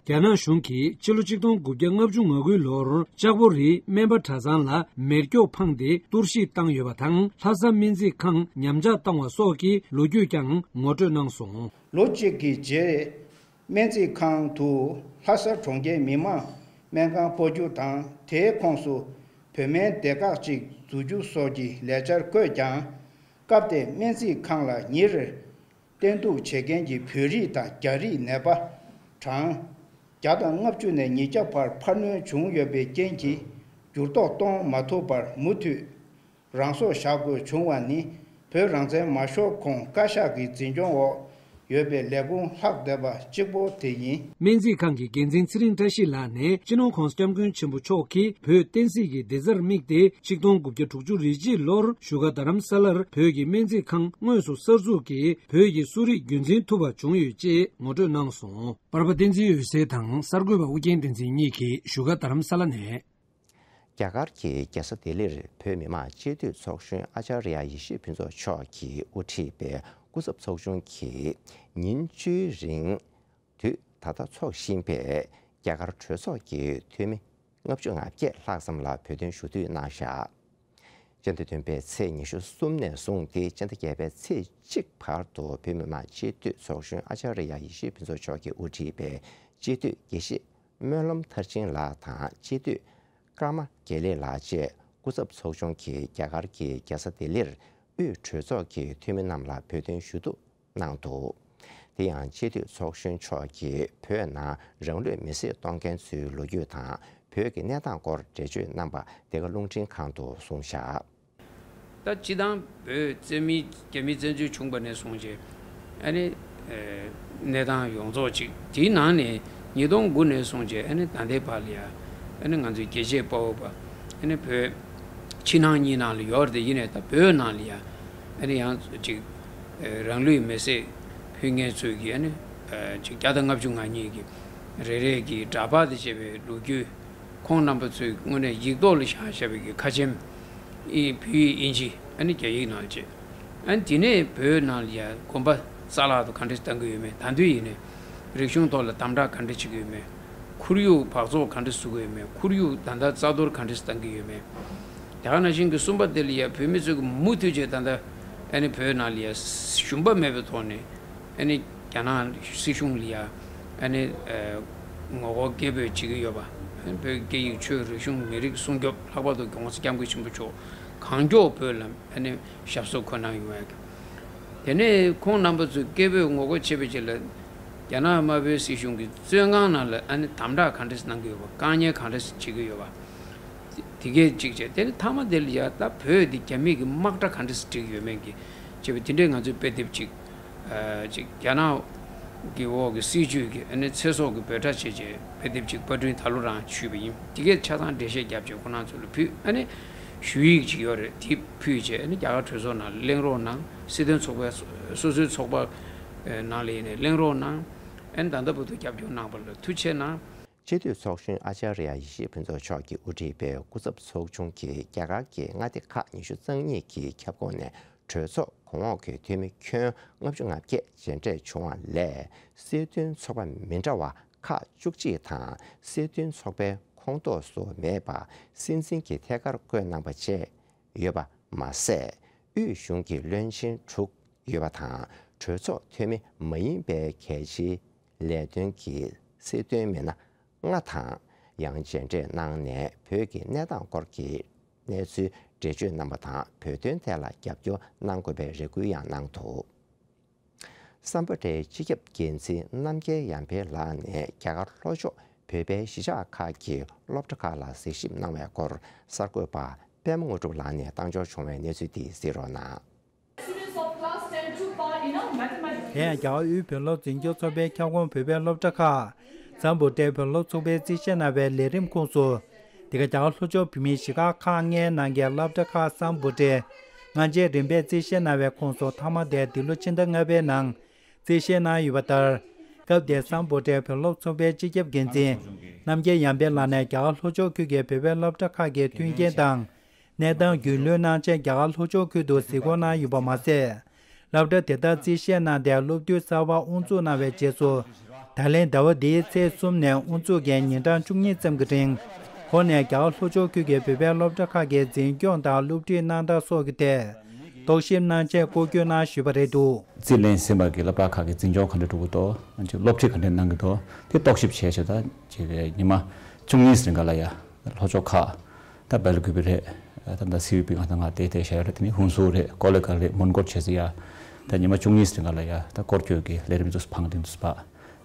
རྒྱ་ནག་གཞུང་གིས་ཕྱི་ལོ་ཆིག་སྟོང་དགུ་བརྒྱ་ལྔ་བཅུ་ང་དགུའི་ལོར་ལྕགས་པོ་རིའི་སྨན་པ་གྲྭ་ཚང་ལ་མེ་སྒྱོགས་འཕངས་ཏེ་གཏོར་བཤིག་བཏང་ཡོད་པ་དང་། ལྷ་ས་སྨན་རྩིས་ཁང་ཉམས་ཆག་བཏང་བ་སོགས་ཀྱི་ལོ་རྒྱུས་ཀྱང་ངོ་སྤྲོད་གནང་སོང་། ལོ་གཅིག་གི་རྗེས། སྨན་རྩིས་ཁང་དུ་ལྷ་ས་གྲོང་ཁྱེར་མི་དམངས་སྨན་ཁང་སྤོ་རྒྱུ་དང་། དེའི་ཁོངས་སུ་བོད་སྨན་སྡེ་ཁག་ཅིག་འཛུགས་རྒྱུ་སོགས་ཀྱི་ལས་འཆར་བཀོད་ཀྱང་། སྐབས་དེར་སྨན་རྩིས་ཁང་ལ་ཉིན་རེར་བསྟེན་གཏུགས་བྱེད་མཁན་གྱི་བོད་རིགས་དང་རྒྱ་རིགས་ནད་པ་གྲངས་བརྒྱ་དང་ལྔ་བཅུ་ནས་ཉིས་བརྒྱ་བར་འཕར་སྣོན་བྱུང་ཡོད་པའི་རྐྱེན་གྱིས་འགྱུར་ལྡོག་གཏོང་མ་ཐུབ་པར་མུ་མཐུད་རང་སྲོག་བཞག་དགོས་བྱུང་བ་ནི། བོད་རང་བཙན་མ་ཤོར་གོང་བཀའ་ཤག་གི་འཛིན་སྐྱོང་འོག་ཡོད་པའི་ལས་ཁུངས་ལྷག་བསྡད་པ་གཅིག་པོ་དེ་ཡིན། སྨན་རྩིས་ཁང་གི་འགན་འཛིན་ཚེ་རིང་བཀྲ་ཤིས་ལགས་ནས། སྤྱི་ནོར་༸གོང་ས་༸སྐྱབས་མགོན་ཆེན་པོ་མཆོག་གིས་བོད་བསྟན་སྲིད་ཀྱི་བདེ་རྩར་དམིགས་ཏེ། ཆིག་སྟོང་དགུ་བརྒྱ་དྲུག་ཅུ་རེ་གཅིག་ལོར་བཞུགས་སྒར་རྡ་རམ་ས་ལར་བོད་ཀྱི་སྨན་རྩིས་ཁང་དངོས་སུ་གསར་འཛུགས་ཀྱིས། བོད་ཀྱི་གསོ་རིག་རྒྱུན་འཛིན་ཐུབ་པ་བྱུང་ཡོད་ཅེས་ངོ་སྤྲོད་གནང་སོང་། པར་པ་བསྟན་འཛིན་འོད་ཟེར་དང་གསར་འགོད་པ་ཨུ་རྒྱན་བསྟན་འཛིན་གཉིས་ཀྱིས་བཞུགས་སྒར་རྡ་རམ་ས་ལ་ནས། རྒྱ་གར་གྱི་རྒྱལ་ས་ལྡི་ལིར་བོད་མི་མང་སྤྱི་འཐུས་ཚོགས་གཞོན་ཨ་ཅཱརྱ་ཡེ་ཤེས་ཕུན་ཚོགས་མཆོག་གིས་དབུ་ཁྲིད་པའི་སྐུ་ཚབ་ཚོགས་ཆུང་གིས་ཉིན་བཅུའི་རིང་དུས་ད་ལྟ་འཚོགས་བཞིན་པའི་རྒྱ་གར་གྲོས་ཚོགས་ཀྱི་འཐུས་མི་ལྔ་བཅུ་ང་བརྒྱད་ལྷག་ཙམ་ལ་བོད་དོན་ཞུ་གཏུག་གནང་བཞག་སྤྱི་ཟླ་བདུན་པའི་ཚེས་ཉི་ཤུ་གསུམ་ནས་བཟུང་སྟེ་སྤྱི་ཟླ་བརྒྱད་པའི་ཚེས་གཅིག་བར་དུ་བོད་མི་མང་སྤྱི་འཐུས་ཚོགས་གཞོན་ཨ་ཅཱརྱ་ཡེ་ཤེས་ཕུན་ཚོགས་མཆོག་གིས་དབུ་ཁྲིད་པའི་སྤྱི་འཐུས་དགེ་བཤེས་སྨོན་ལམ་མཐར་ཕྱིན་ལགས་དང་སྤྱི་འཐུས་ཀརྨ་དགེ་ལེགས་ལགས་བཅས་སྐུ་ཚབ་ཚོགས་ཆུང་གིས་རྒྱ་གར་གྱི་རྒྱལ་ས་ལྡི་ལིར་དབུས་གྲོས་ཚོགས་ཀྱི་འཐུས་མི་རྣམས་ལ་བོད་དོན་ཞུ་གཏུག་གནང་འདུག་དེ་ཡང་སྤྱི་འཐུས་ཚོགས་གཞོན་མཆོག་གིས་བོད་ནང་རང་ལུས་མེར་སྲེག་གཏོང་མཁན་ཚོའི་ལོ་རྒྱུས་དང་བོད་ཀྱི་གནས་སྟངས་སྐོར་འགྲེལ་བརྗོད་གནང་པ་འདི་ག་རླུང་འཕྲིན་ཁང་དུ་གསུངས་བཞག་ད་སྤྱི་བཏང་བོད་བཙན་མི་རྒྱ་མི་བཙན་བྱོལ་བྱུང་པ་ནས་བཟུང་རྗེས་ཨ་ནི་ཨེ་གནས་སྟངས་ཡོངས་རྫོགས་ཅིག་དེའི་ནང་ནས་ཉིས་སྟོང་དགུ་ནས་བཟུང་རྗེས་ཨ་ནི་ད་ལྟའི་བར་ལ་ཡ་ཨ་ནི་ང་ཚོའི་རྒྱལ་གཅེས་དཔའ་བོ་པ་ཨ་ནི་བོད་ཕྱི་ནང་གཉིས་ནང་ལ་ཡོད་རེད། དེ་ཡིན་ནའི་ད་བོད་ནང་ལ་ཡ་ཨ་ནི་ཡང་ཅིག་ཨེ་རང་ལུས་མེར་སྲེག་ཕུལ་མཁན་ཚོས་ཀྱི་ཨ་ནི་ཨེ་ཅིག་བརྒྱ་དང་ལྔ་བཅུ་ང་གཉིས་ཀྱི་རེ་རེ་གི་འདྲ་པར་དང་བཅས་པའི་ལོ་རྒྱུས། ཁོང་རྣམ་པ་ཚོས་དངོས་གནས་ཡིག་ཐོག་ལ་བཞག་བཞག་པའི་གི་ཁ་ཆེམས། ཨིན་བོད་ཡིག་དབྱིན་ཇི་ཨ་ནི་རྒྱ་ཡིག་ནང་བཅས། ཨ་ནི་དེ་ནས་བོད་ནང་ལ་ཡ་གོམ་པ་རྩ་བརླག་ཏུ་ག་འདྲ་བཏང་གི་ཡོད་མེད། ད་དུང་ཡིན་ནའི་རིག་གཞུང་ཐོག་ལ་དམ་དྲག་ག་འདྲ་བྱེད་ཀྱི་ཡོད་མེད། ཁོར་ཡུག་འབག་བཙོག་ག་འདྲ་བཟོ་གི་ཡོད་མེད། ཁོར་ཡུག་ད་ལྟ་རྩ་གཏོར་ག་འདྲ་བཏང་གི་ཡོད་མེད། དེ་ག་ནང་བཞིན་གྱི་གསུམ་པ་དེ་ལ་ཡ་བོད་མི་ཚོས་གི་མུ་མཐུད་བྱས་ད་ལྟ་ཨ་ནི་བོད་ནང་ལ་ཡ་ཞུམ་པ་མེད་པའི་ཐོག་ནས། ཨ་ནི་རྒྱ་ནག་སྲིད་གཞུང་ལ་ཡ་ཨ་ནི་ཨ་ངོ་རྒོལ་སྐད་འབོད་བྱེད་ཀྱི་ཡོད་པ། ཨ་ནི་བོད་སྐད་ཡིག་ཆོས་རིག་གཞུང་མི་རིགས་སྲུང་སྐྱོབ། ལྷག་པར་དུ་༸གོང་ས་༸སྐྱབས་མགོན་ཆེན་པོ་མཆོག་གང་མགྱོགས་བོད་ལ་ཨ་ནི་ཞབས་སོར་འཁོད་གནང་ཡོང་བ། དེ་ནས་ཁོང་རྣམ་པ་ཚོས་སྐད་འབོད་ངོ་རྒོལ་བྱེད་པའི་རྗེས་ལ་རྒྱ་ནག་དམར་པོའི་སྲིད་གཞུང་གིས་བཙོན་ཁང་ནང་ལ་ཨ་ནི་དམ་དྲག་ག་འདྲ་གནང་གི་ཡོད་པ། དཀའ་ངལ་ག་འདྲ་བྱེད་ཀྱི་ཡོད་པ། དེ་གས་གཅིག་བྱས། དེ་ནི་མཐའ་མ་དེ་ལ་ཡ་ད་བོད་འདི་རྒྱ་མི་གི་དམག་གྲ་ག་འདྲ་སེ་སྒྲིག་ཡོད་མེད་ཀྱི་བྱས་པའི་དེ་འདྲའི་ང་ཚོའི་དཔེ་དེབ་ཅིག་ཨ་ཅིག་རྒྱ་ནག་གི་འོག་གི་སྲིད་བྱུས་ཀྱི་ཨ་ནི་ཚེ་སྲོག་གི་འབོད་སྒྲ་བྱས་རྗེས་དཔེ་དེབ་ཅིག་པར་སྐྲུན་ད་ལོ་རང་ཞུས་པ་ཡིན། དེ་གས་ཆ་ཚང་འགྲེལ་བཤད་བརྒྱབ་རྗེས་ཁོ་རང་ཚོ་ལ་ཕུལ། ཨ་ནི་ཞུ་ཡིག་ཅིག་ཡོད་རེད། དེ་ཕུལ་རྗེས་ཨ་ནི་རྒྱ་གར་གྲོས་ཚོགས་ནང་ལ་གླེང་རོགས་གནང་། སྲིད་དོན་ཚོགས་པའི་སོ་སོའི་ཚོགས་པ་ནང་ལ་ཡིན་ནའི་གླེང་རོགས་གནང་། ཨ་ནི་ད་ལྟ་བར་དུ་རྒྱབ་སྐྱོར་གནང་བ་ལ་ཐུགས་རྗེ་གནང་། སྤྱི་འཐུས་ཚོགས་གཞོན་ཨ་ཅཱརྱ་ཡེ་ཤེས་ཕུན་ཚོགས་མཆོག་གིས་དབུ་ཁྲིད་པའི་སྐུ་ཚབ་ཚོགས་ཆུང་གིས་རྒྱ་གར་གྱི་མངའ་སྡེ་ཁག་ཉི་ཤུ་རྩ་གཉིས་ཀྱི་ཁྱབ་ཁོངས་ནས་གྲོས་ཚོགས་གོང་འོག་གི་འཐུས་མི་ཁྱོན་ལྔ་བཅུ་ང་བརྒྱད་མཇལ་འཕྲད་བྱུང་བ་ལས། སྲིད་དོན་ཚོགས་པ་མི་འདྲ་བ་ཁག་བཅུ་གཅིག་དང་སྲིད་དོན་ཚོགས་པའི་ཁོངས་གཏོགས་སུ་མེད་པ་སྲིད་འཛིན་གྱི་ཐད་ཀར་བསྐོས་གནང་པ་བཅས་ཡོད་པ་མ་ཟད། དབུས་གཞུང་གི་བློན་ཆེན་དྲུག་ཡོད་པ་དང་། གྲོས་ཚོགས་འཐུས་མི་མ་ཡིན་པའི་གལ་ཆེའི་ལས་དོན་གྱི་སྲིད་དོན་མི་སྣ་ལྔ་དང་། ཡང་མཇལ་འཕྲད་གནང་ནས་བོད་ཀྱི་གནས་སྟངས་སྐོར་གྱི་གནས་ཚུལ་འགྲེལ་བརྗོད་གནང་པ་དང་། བོད་དོན་ཐད་ལ་རྒྱབ་སྐྱོར་གནང་དགོས་པའི་རེ་སྐུལ་ཡང་གནང་འདུག་སམ་བྷོ་ཊའི་སྤྱི་ཁྱབ་འགན་འཛིན་རྣམ་རྒྱལ་ཡར་འཕེལ་ལགས་ནས་རྒྱ་གར་ལྷོ་ཕྱོགས་བོད་པའི་གཞིས་ཆགས་ཁག་གི་སློབ་གྲྭ་ཁག་ལ་གཟིགས་ཞིབ་གནང་བའི་སྐོར་གསར་འགོད་པ་པད་མ་དངོས་གྲུབ་ལགས་ནས་བཏང་འབྱོར་བྱུང་བའི་གནས་ཚུལ་འདི་གཟིགས་རོགས་གནང་། Students of class ten took part in a mathematics དེ་ཡང་རྒྱ་གར་དབུས་བོད་སློབ་འཛིན་སྐྱོང་ཚོགས་པའི་ཁྱབ་ཁོངས་བོད་པའི་སློབ་གྲྭ་ཁག་སམ་བྷོ་ཊའི་བོད་སློབ་ཚོགས་པས་རྩིས་བཞེས་གནང་བའི་ལས་རིམ་ཁོངས་སུ། འདི་ག་རྒྱ་གར་ལྷོ་ཕྱོགས་བོད་མིའི་གཞིས་ཆགས་ཁག་ལྔའི་ནང་གི་སློབ་གྲྭ་ཁག་སམ་བྷོ་ཊའི་སྔ་རྗེས་རིམ་པས་རྩིས་བཞེས་གནང་བའི་ཁོངས་སུ་མཐའ་མ་དེ་འདི་ལོ་ཕྱི་ཟླ་ལྔ་པའི་ནང་རྩིས་བཞེས་གནང་ཡོད་པ་ལྟར། སྐབས་དེར་སམ་བྷོ་ཊའི་བོད་སློབ་ཚོགས་པའི་སྤྱི་ཁྱབ་འགན་འཛིན་རྣམ་རྒྱལ་ཡར་འཕེལ་ལགས་ནས་རྒྱ་གར་ལྷོ་ཕྱོགས་ཁུལ་གྱི་བོད་པའི་སློབ་གྲྭ་ཁག་གི་མཐུན་རྐྱེན་དང་། གནས་སྟངས་རྒྱུས་ལོན་གནང་ཆེད་རྒྱ་གར་ལྷོ་ཕྱོགས་ཁུལ་དུ་གཟིགས་སྐོར་གནང་ཡོད་པ་མ་ཟད། སློབ་གྲྭ་དེ་དག་རྩིས་བཞེས་གནང་སྟེ་སློབ་དུས་གསར་པ་དབུ་འཛུགས་གནང་བའི་རྗེས་སུ། ད་ལན་ཟླ་བ་འདིའི་ཚེས་གསུམ་ནས་དབུ་འཛུགས་ཀྱི་ཉིན་གྲངས་བཅུ་གཉིས་ཙམ་གྱི་རིང་། ཁོང་ནས་རྒྱ་གར་ལྷོ་ཕྱོགས་ཁུལ་གྱི་བོད་པའི་སློབ་གྲྭ་ཁག་གི་འཛིན་སྐྱོང་དང་སློབ་ཁྲིད་གནང་སྟངས་སོགས་ཀྱི་ཐད་རྟོག་ཞིབ་གནང་ཆེད་སྐོར་སྐྱོད་གནང་ཞུས་པ་རེད་འདུག་རྩིས་ལེན་ཟིན་པ་གི་སློབ་གྲྭ་ཁག་གི་འཛིན་སྐྱོང་ག་འདྲ་འགྲོ་གི་འདུག་སློབ་ཁྲིད་ག་འདྲ་གནང་གི་འདུག་དེ་རྟོག་ཞིབ་བྱས་བྱས་ད་ཅིག་ཉི་མ་བཅུ་གཉིས་རིང་ག་ལ་ཡ་ལྷོ་ཕྱོགས་ཁག་ད་སྦེལ་ཀུ་པེ་རེད། ད་ལྟ་སི་ཝི་པི་ང་དང་ང་དེ་དེ་བྱ་ཡ་རེད། དེ་ནི་ཧུན་སུར་རེད། ཀོ་ལེ་གར་རེད། མོན་གྷོར་བྱས་ཟེར་ཡ། ད་ཉི་མ་བཅུ་གཉིས་རིང་ལ་ཡ་ད་སྐོར་སྐྱོད་ཀྱི་ལས་རིམ་ཚོ་འཕངས་དེ་འདུག་པ་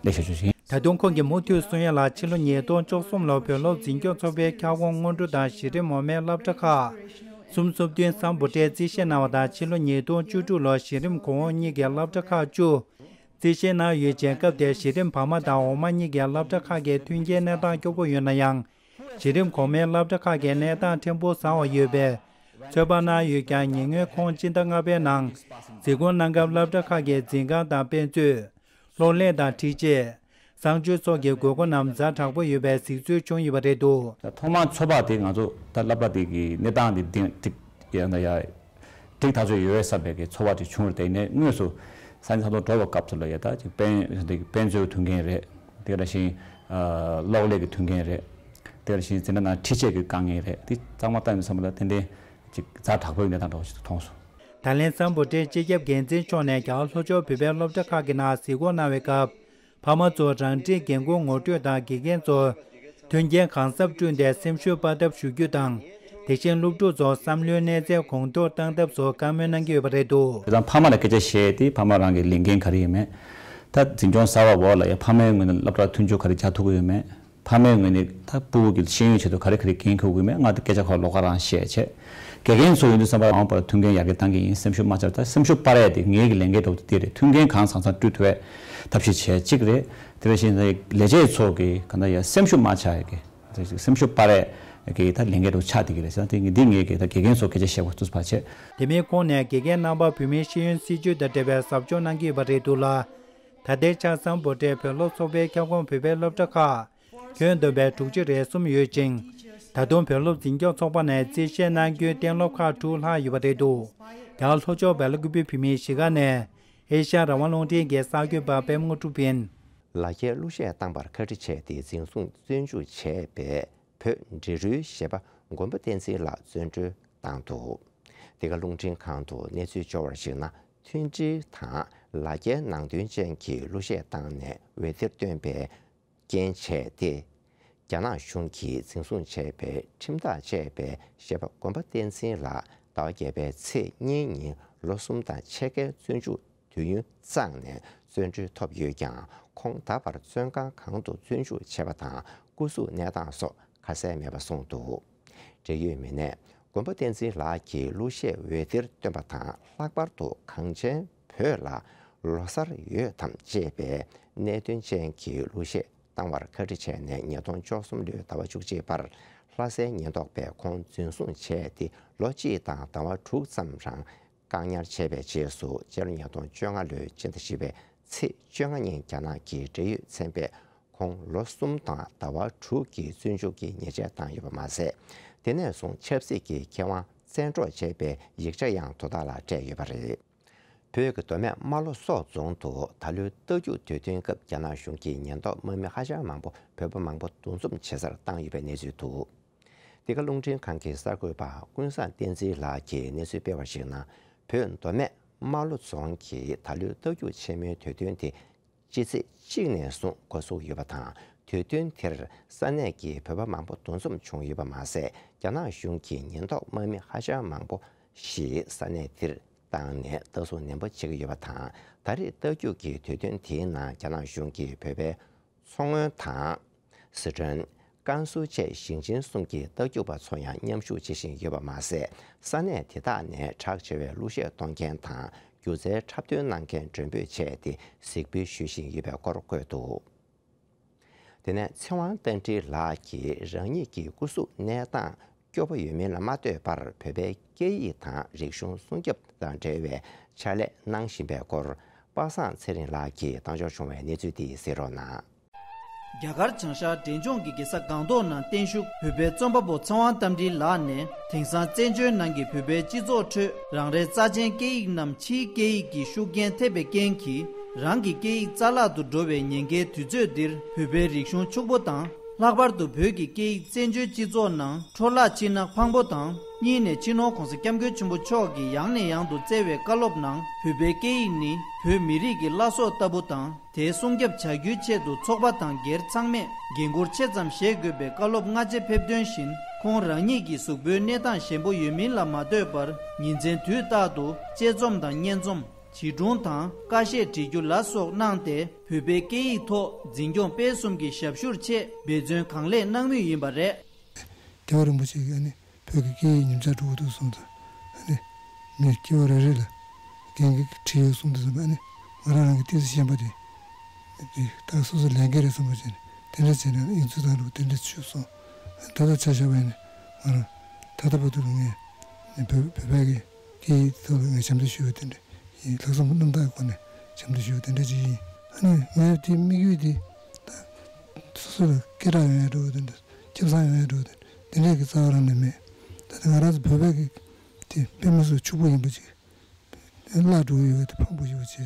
ལས་བྱ་ཆོག་ཅིང་། ད་དུང་ཁོང་གིས་མུ་མཐུད་གསུང་ཡ་ལ་ཕྱི་ལོ་ཉིས་སྟོང་བཅུ་གསུམ་ལོར་བོད་སློབ་འཛིན་སྐྱོང་ཚོགས་པའི་ཁྱབ་ཁོངས་སྔོན་འགྲོ་དང་གཞི་རིམ་འོག་མའི་སློབ་གྲྭ་ཁག་སུམ་ཅུ་སོ་བདུན་སམ་བྷོ་ཊས་རྩིས་བཞེས་གནང་བ་དང་། ཕྱི་ལོ་ཉིས་སྟོང་བཅུ་དྲུག་ལོར་གཞི་རིམ་གོང་འོག་གཉིས་ཀྱི་སློབ་གྲྭ་ཁག་བཅུ་རྩིས་བཞེས་གནང་ཡོད་ཅིང་། སྐབས་དེར་གཞི་རིམ་བར་མ་དང་འོག་མ་གཉིས་ཀྱི་སློབ་གྲྭ་ཁག་གི་མཐུན་རྐྱེན་གནས་སྟངས་སྐྱོ་པོ་ཡོད་ན་ཡང་། གཞི་རིམ་གོང་མའི་སློབ་གྲྭ་ཁག་གི་གནས་སྟངས་ཕྲན་བུ་བཟང་བ་ཡོད་པས་ཚོད་དཔག་གནང་ཡོད་ཀྱང་། ཉེ་སྔོན་ཁོང་སྤྱི་ཟླ་ལྔ་པའི་ནང་འཛིན་སྐྱོང་གནང་སྐབས་སློབ་གྲྭ་ཁག་གི་འཛིན་ཁང་དང་དཔེ་མཛོད། གློག་ཀླད་དང་འཕྲུལ་ཆས། གསང་སྤྱོད་སོགས་ཀྱི་དགོས་མཁོ་རྣམས་ཛ་དྲག་པོ་ཡོད་པའི་གཟིགས་ཚུལ་བྱུང་ཡོད་པ་རེད་འདུག། ཐོག་མར་ཚོད་དཔག་དེ་ང་ཚོ་ད་སློབ་གྲྭ་དེ་གི་གནས་སྟངས་དེ་འདི་འགྲིག་ཡང་ན་ཡ་འགྲིག་ཐག་ཆོད་ཡོད་བསམ་པའི་གི་ཚོད་དཔག་དེ་བྱུང་རེད། དེ་ནས་དངོས་སུ་ས་གནས་ས་ཐོག་འགྲོ་བའི་སྐབས་སུ་ལ་ཡ་ད་ཅིག་དཔེ་དེ་གི་དཔེ་མཛོད་མཐུན་རྐྱེན་རེད། དེ་འདྲ་ཞིང་གློག་ཀླད་ཀྱི་མཐུན་རྐྱེན་རེད། དེ་འདྲ་ཞིང་འཛིན་གྲྭ་ནང་འཕྲུལ་ཆས་ཀྱི་དཀའ་ངལ་རེད། དེ་ཚང་མ་ལྟ་ཡིན་བསམ་པ་ལ་ཏན་ཏན་ཅིག་ཛ་དྲག་པོའི་གནས་སྟངས་འདྲ་བོ་ཞིག་ཏུ་མཐོང་སོང་། ད་ལན་སམ་བྷོ་ཊའི་སྤྱི་ཁྱབ་འགན་འཛིན་མཆོག་ནས་རྒྱ་གར་ལྷོ་ཕྱོགས་བོད་པའི་སློབ་གྲྭ་ཁག་གི་ནང་གཟིགས་སྐོར་གནང་བའི་སྐབས། ཕ་མ་ཚོ་རང་འཁྲིའི་འགན་ཁུར་ངོ་སྤྲོད་དང་། དགེ་རྒན་ཚོར་མཐུན་རྐྱེན་གང་ཟབ་བསྐྲུན་ཏེ་སེམས་ཤུགས་སྤར་ཐབས་ཞུ་རྒྱུ་དང་། དེ་བཞིན་སློབ་ཕྲུག་ཚོར་བསམ་བློའི་གནས་ཚད་གོང་མཐོར་གཏང་ཐབས་སོགས་བཀའ་མོལ་གནང་གི་ཡོད་པ་རེད་འདུག། དེ་དང་ཕ་མ་ལ་སྐད་ཆ་བཤད་དེ་ཕ་མ་རང་གི་ལས་འགན་ག་རེ་ཡིན་མེད། ད་འཛིན་སྐྱོང་གསར་བ་འོག་ལ་ཡ་ཕ་མའི་ངོས་ནས་སློབ་གྲྭར་མཐུན་འགྱུར་ག་རེ་བྱ་ཐུབ་ཀྱི་ཡོད་མེད། ཕ་མའི་ངོས་ནས་ད་སྤུ་གུ་གི་ཤེས་ཡོན་ཆེད་དུ་ག་རེ་ག་རེ་འགན་འཁུར་དགོས་མེད། ང་དེ་སྐད་ཆ་ཁག་ལོགས་ཀ་རང་བཤད་བྱས། དགེ་རྒན་ཚོ་ཡིན་དུས་ཙམ་པ་མང་པོར་མཐུན་རྐྱེན་ཡར་རྒྱས་གཏང་གི་ཡིན། སེམས་ཤུགས་མ་ཆག། ད་སེམས་ཤུགས་སྤར་ཡས་དེ་ངེད་ཀྱི་ལས་འགན་འདྲ་བོ་དེ་རེད། མཐུན་རྐྱེན་གང་ཟང་ཟང་བསྐྲུན་ཐུབ་པའི་ཐབས་ཤེས་བྱས་གཅིག་རེད། དེ་འདྲ་བཞིན་ལས་བྱེད་ཚོ་གི་ག་འདྲ་ཡ་སེམས་ཤུགས་མ་ཆག་ཡ་གི་སེམས་ཤུགས་སྤར་ཡས་ཀྱི་ད་ལས་འགན་འདྲ་བོ་ཆགས་བསྡད་ཀྱི་རེད་ཟེར་ན། དེ་འདི་ངེད་ཀྱི་ད་དགེ་རྒན་ཚོ་སྐད་ཆ་བཤད་པ་ཐུགས་ཕར་བྱས། དེ་མིན་ཁོང་ནས་དགེ་རྒན་རྣམ་པར་བོད་མིའི་ཤེས་ཡོན་སྲིད་བྱུས་དང་འབྲེལ་བའི་ཟབ་སྦྱོང་གནང་གི་ཡོད་པ་རེད་འདུག་ལ། ད་ལྟའི་ཆར་སམ་བྷོ་ཊའི་བོད་སློབ་ཚོགས་པའི་ཁྱབ་ཁོངས་བོད་པའི་སློབ་གྲྭ་ཁག་ཁྱོན་བསྡོམས་པའི་དྲུག་ཅུ་རེ་གསུམ་ཡོད་ཅིང་། ད་དུང་བོད་སློབ་འཛིན་སྐྱོང་ཚོགས་པ་ནས་རྩིས་བཞེས་གནང་རྒྱུའི་གཏན་སློབ་ཁག་དྲུག་ལྷག་ཡོད་པ་རེད་འདུག། རྒྱ་གར་ལྷོ་ཕྱོགས་སྦེལ་ཀུ་པེ་བོད་མིའི་གཞིས་ཀ་ནས་ཨེ་ཤ་ཡ་རང་དབང་རླུང་འཕྲིན་གྱི་གསར་འགོད་པ་པད་མ་དངོས་གྲུབ་ཡིན། ལ་རྒྱའི་གླུ་གཞས་བཏང་བར་ཁ་བྲལ་བྱས་ཏེ་འཛིན་བཟུང་བཙོན་འཇུག་བྱས་པའི་བོད་འབྲི་རུའི་གཞས་པ་མགོན་པོ་བསྟན་འཛིན་ལགས་བཙོན་གྲོལ་བཏང་འདུག། འདི་ག་རླུང་འཕྲིན་ཁང་དུ་གནས་ཚུལ་འབྱོར་བར་གཞིགས་ན། མཐུན་སྒྲིལ་དང་ལ་རྒྱའི་ནང་དོན་ཅན་གྱི་གླུ་གཞས་བཏང་ནས་འོད་སྡེར་བཏོན་པའི་རྐྱེན་བྱས་ཏེ། རྒྱ་ནག་གཞུང་གིས་འཛིན་བཟུང་བྱས་པའི་ཁྲིམས་ཐག་བཅད་པའི་གཞས་པ་མགོན་པོ་བསྟན་འཛིན་ལགས་ཟླ་བ་བརྒྱད་པའི་ཚེས་གཉིས་ཉིན་ལོ་གསུམ་དང་ཕྱེད་ཀའི་བཙོན་འཇུག་དུས་ཡུན་བརྩམས་ནས་བཙོན་གྲོལ་ཐོབ་ཡོད་ཀྱང་། ཁོང་ད་བར་བཙོན་ཁང་གང་དུ་བཙོན་འཇུག་བྱས་པ་དང་སྐུ་གཟུགས་གནས་སྟངས་སོགས་ཁ་གསལ་མེད་པ་གསུངས་འདུག། འབྲེལ་ཡོད་མི་སྣས་མགོན་པོ་བསྟན་འཛིན་ལགས་ཀྱིས་གླུ་གཞས་འོད་སྡེར་བཏོན་པ་དང་། ལྷག་པར་དུ་གངས་ཅན་བོད་ལ་ལོ་གསར་ཡོད་དམ་ཅེས་པའི་གནད་དོན་ཅན་གྱི་གླུ་གཞས་བཏང་བར་ཁ་བྲལ་བྱས་ནས། ཉིས་སྟོང་བཅུ་གསུམ་ལོའི་ཟླ་བ་བཅུ་གཅིག་པར་ལྷ་སའི་ཉེན་རྟོག་པས་ཁོང་འཛིན་བཟུང་བྱས་ཏེ། ལོ་གཅིག་དང་ཟླ་བ་དྲུག་ཙམ་རང་བཀག་ཉར་བྱས་པའི་རྗེས་སུ། སྤྱི་ལོ་ཉིས་སྟོང་བཅོ་ལྔ་ལོའི་སྤྱི་ཟླ་བཞི་པའི་ཚེས་བཅོ་ལྔ་ཉིན་རྒྱ་ནག་གི་འབྲེལ་ཡོད་ཚན་པས་ཁོང་ལོ་གསུམ་དང་ཟླ་བ་དྲུག་གི་བཙོན་འཇུག་གི་ཉེས་ཆད་བཏང་ཡོད་པ་མ་ཟད། དེ་ནས་བཟུང་ཆབ་སྲིད་ཀྱི་ཁེ་དབང་བཙན་འཕྲོག་བྱས་པའི་ཡིག་ཆ་ཡང་དོ་བདག་ལ་སྤྲད་ཡོད་པ་རེད། བོད་ཀྱི་མདོ་སྨད་རྨ་ལྷོ་སོག་རྫོང་དུ་ད་ལོའི་རྟ་རྒྱུག་དུས་སྟོན་སྐབས་རྒྱ་ནག་གཞུང་གིས་ཉེན་རྟོག་དམག་མི་ཧ་ཅང་མང་པོ་བོད་པ་མང་པོ་འདུ་འཛོམས་བྱེད་སར་བཏང་ཡོད་པའི་གནས་ཚུལ་འདུག། འདི་ག་རླུང་འཕྲིན་ཁང་གི་གསར་འགོད་པ་ཀུན་བཟང་བསྟན་འཛིན་ལགས་ཀྱིས་གནས་ཚུལ་སྤེལ་བར་གཞིགས་ན། བོད་མདོ་སྨད་རྨ་ལྷོ་རྫོང་གིས་ད་ལོའི་རྟ་རྒྱུག་ཆེན་མོའི་དུས་སྟོན་དེ་སྤྱི་ཚེས་གཅིག་ནས་བཟུང་འགོ་བཙུགས་ཡོད་པ་དང་། དུས་སྟོན་དེར་ས་གནས་ཀྱི་བོད་པ་མང་པོ་འདུ་འཛོམས་བྱུང་ཡོད་པ་མ་ཟད། རྒྱ་ནག་གཞུང་གི་ཉེན་རྟོག་དམག་མི་ཧ་ཅང་མང་པོ་ཞིག་ས་གནས་དེར་བཏང་ནས་ལྟ་སྲུང་ནན་པོ་བྱེད་ཀྱི་ཡོད་པ་དང་། ད་རེས་རྟ་རྒྱུག་གི་དུས་སྟོན་དེའི་ནང་རྒྱ་ནག་གཞུང་གིས་བོད་པའི་མཚོ་སྔོན་དང་། སི་ཁྲོན། ཀན་སུའུ་བཅས་ཞིང་ཆེན་གསུམ་གྱི་རྟ་རྒྱུག་པ་ཚོ་ཡང་མཉམ་ཞུགས་བྱེད་བཞིན་ཡོད་པ་མ་ཟད། ས་གནས་དེ་དག་ནས་གྲགས་ཆེ་བའི་གླུ་གཞས་གཏོང་མཁན་དང་། སྒྱུ་རྩལ་འཁྲབ་སྟོན་གནང་མཁན་མགྲོན་འབོད་བྱས་ཏེ་གཟིགས་འབུལ་ཞུ་བཞིན་ཡོད་པའི་སྐོར་བཀོད་འདུག། དེ་ནས་ཚེ་དབང་རྟ་མགྲིན་ལགས་ཀྱིས་རང་ཉིད་ཀྱི་སྐུ་གཟུགས་གནས་སྟངས་སྐྱོ་པོ་ཡོད་མིན་ལ་མ་ལྟོས་པར། བོད་པའི་སྐད་ཡིག་དང་རིག་གཞུང་སྲུང་སྐྱོབ་དང་འབྲེལ་བའི་ཕྱག་ལས་གནང་བཞིན་པའི་སྐོར། པ་སངས་ཚེ་རིང་ལགས་ཀྱིས་བཏང་འབྱོར་བྱུང་བའི་གནས་ཚུལ་དེ་གཟིགས་རོགས་གནང་། རྒྱ་གར་བྱང་ཤར་འབྲས་ལྗོངས་ཀྱི་རྒྱལ་ས་སྒང་ཏོག་ནང་བརྟན་བཞུགས་བོད་པའི་རྩོམ་པ་པོ་ཚེ་དབང་རྟ་མགྲིན་ལགས་ནས། དེང་སང་བཙན་བྱོལ་ནང་གི་བོད་པའི་སྤྱི་ཚོགས་ཁྲོད། རང་རེའི་རྩ་ཆེན་སྐད་ཡིག་རྣམས་ཕྱིའི་སྐད་ཡིག་གི་ཤུགས་རྐྱེན་ཐེབས་པའི་རྐྱེན་གྱིས། རང་གི་སྐད་ཡིག་རྩ་བརླག་ཏུ་འགྲོ་བའི་ཉེན་ཁའི་དུས་ཚོད་འདིར། བོད་པའི་རིག་གཞུང་ཕྱུག་པོ་དང་། ལྷག་པར་དུ་བོད་ཀྱི་སྐད་ཡིག་བཙན་བྱོལ་སྤྱི་ཚོགས་ནང་འཕྲོ་བརླག་ཕྱིན་ན་ཕངས་པོ་དང་། གཉིས་ནས་སྤྱི་ནོར་༸གོང་ས་༸སྐྱབས་མགོན་ཆེན་པོ་མཆོག་གིས་ཡང་ནས་ཡང་དུ་བསྩལ་བའི་བཀའ་སློབ་ནང་། བོད་པའི་སྐད་ཡིག་ནི་བོད་མི་རིགས་ཀྱི་བླ་སྲོག་ལྟ་བུ་དང་། དེའི་སྲུང་སྐྱོབ་བྱ་རྒྱུའི་ཆེད་དུ་ཚོགས་པ་དང་སྒེར་ཚང་མས་འགན་འཁུར་ཆེ་ཙམ་བཞེས་དགོས་པའི་བཀའ་སློབ་སྔ་རྗེས་ཕེབས་དོན་བཞིན། ཁོང་རང་ཉིད་ཀྱི་གཟུགས་པོའི་གནས་སྟངས་ཞན་པོ་ཡོད་མིན་ལ་མ་ལྟོས་པར། ཉིན་མཚན་དུས་རྟག་ཏུ་དཔྱད་རྩོམ་དང་སྙན་རྩོམ། བྱིས་སྒྲུང་དང་ཀ་ཤས་བྲིས་རྒྱུ་ལ་སོགས་གནང་སྟེ། བོད་པའི་སྐད་ཡིག་ཐོག་འཛིན་སྐྱོང་སྤེལ་གསུམ་གྱི་ཞབས་ཞུར་ཆེད་འབད་བརྩོན་གང་ལེགས་གནང་མུས་ཡིན་པ་རེད། རྒྱལ་བ་རིན་པོ་ཆེ་གིས་ཨ་ནི་བོད་ཀྱི་སྐད་ཡིག་ཉམས་ཆག་འགྲོ་གི་འདུག་གསུངས་དུས། ཨ་ནི་མི་སྐྱེ་བོ་རེ་རེ་ལ་འགན་འཁྲི་ཡོད་གསུངས་དུས་ཙམ་པ། ཨ་ནི་ང་རང་རང་གི་ཏོག་ཙམ་ཞན་པ་དེ་དེ་ད་སོ་སོ་ལས་འགན་རེད་བསམ་པ་བྱས་ནས། དེ་འདྲ་བྱས་ནས་ཡིག་ཚུགས་དང་འགྲོ་དེ་འདྲ་བྱུས་སོང་། ད་ལྟ་ཆ་བཞག་པ་ཡིན་ན། ང་རང་ད་ལྟ་བར་དུ་ལ་ངས་བོད་བོད་པའི་གི་སྐད་ཡིག་ཐོག་ལ་ངས་ཞབས་འདེགས་ཞུ་བ་དེ་འདྲ་ཡིན། ལྷག་བསམ་རྣམ་དག་གི་སྒོ་ནས་ཞབས་འདེགས་ཞུ་བ་དེ་འདྲ་ཅིག་ཡིན། ཨ་ནི་ངའི་དེ་དམིགས་ཡུལ་དེ་ད་སོ་སོ་ལ་སྐད་གྲགས་ཡོང་ཡ་འགྲོ་བ་དེ་འདྲ། ཁེ་བཟང་ཡོང་ཡ་འགྲོ་བ་དེ་འདྲ། དེ་འདྲ་གི་རྩ་བ་རང་ནས་མེད། ད་ལྟ་ང་རང་ཚོ་བོད་པའི་གི་དེ་དཔེ་མི་སྲིད་ཕྱུག་པོ་ཡིན་པ་ཅིག་བརླག་འགྲོ་གི་ཡོད་པ་དེ་ཕངས་པོ་ཞེ་པོ་བྱས། ཚེ་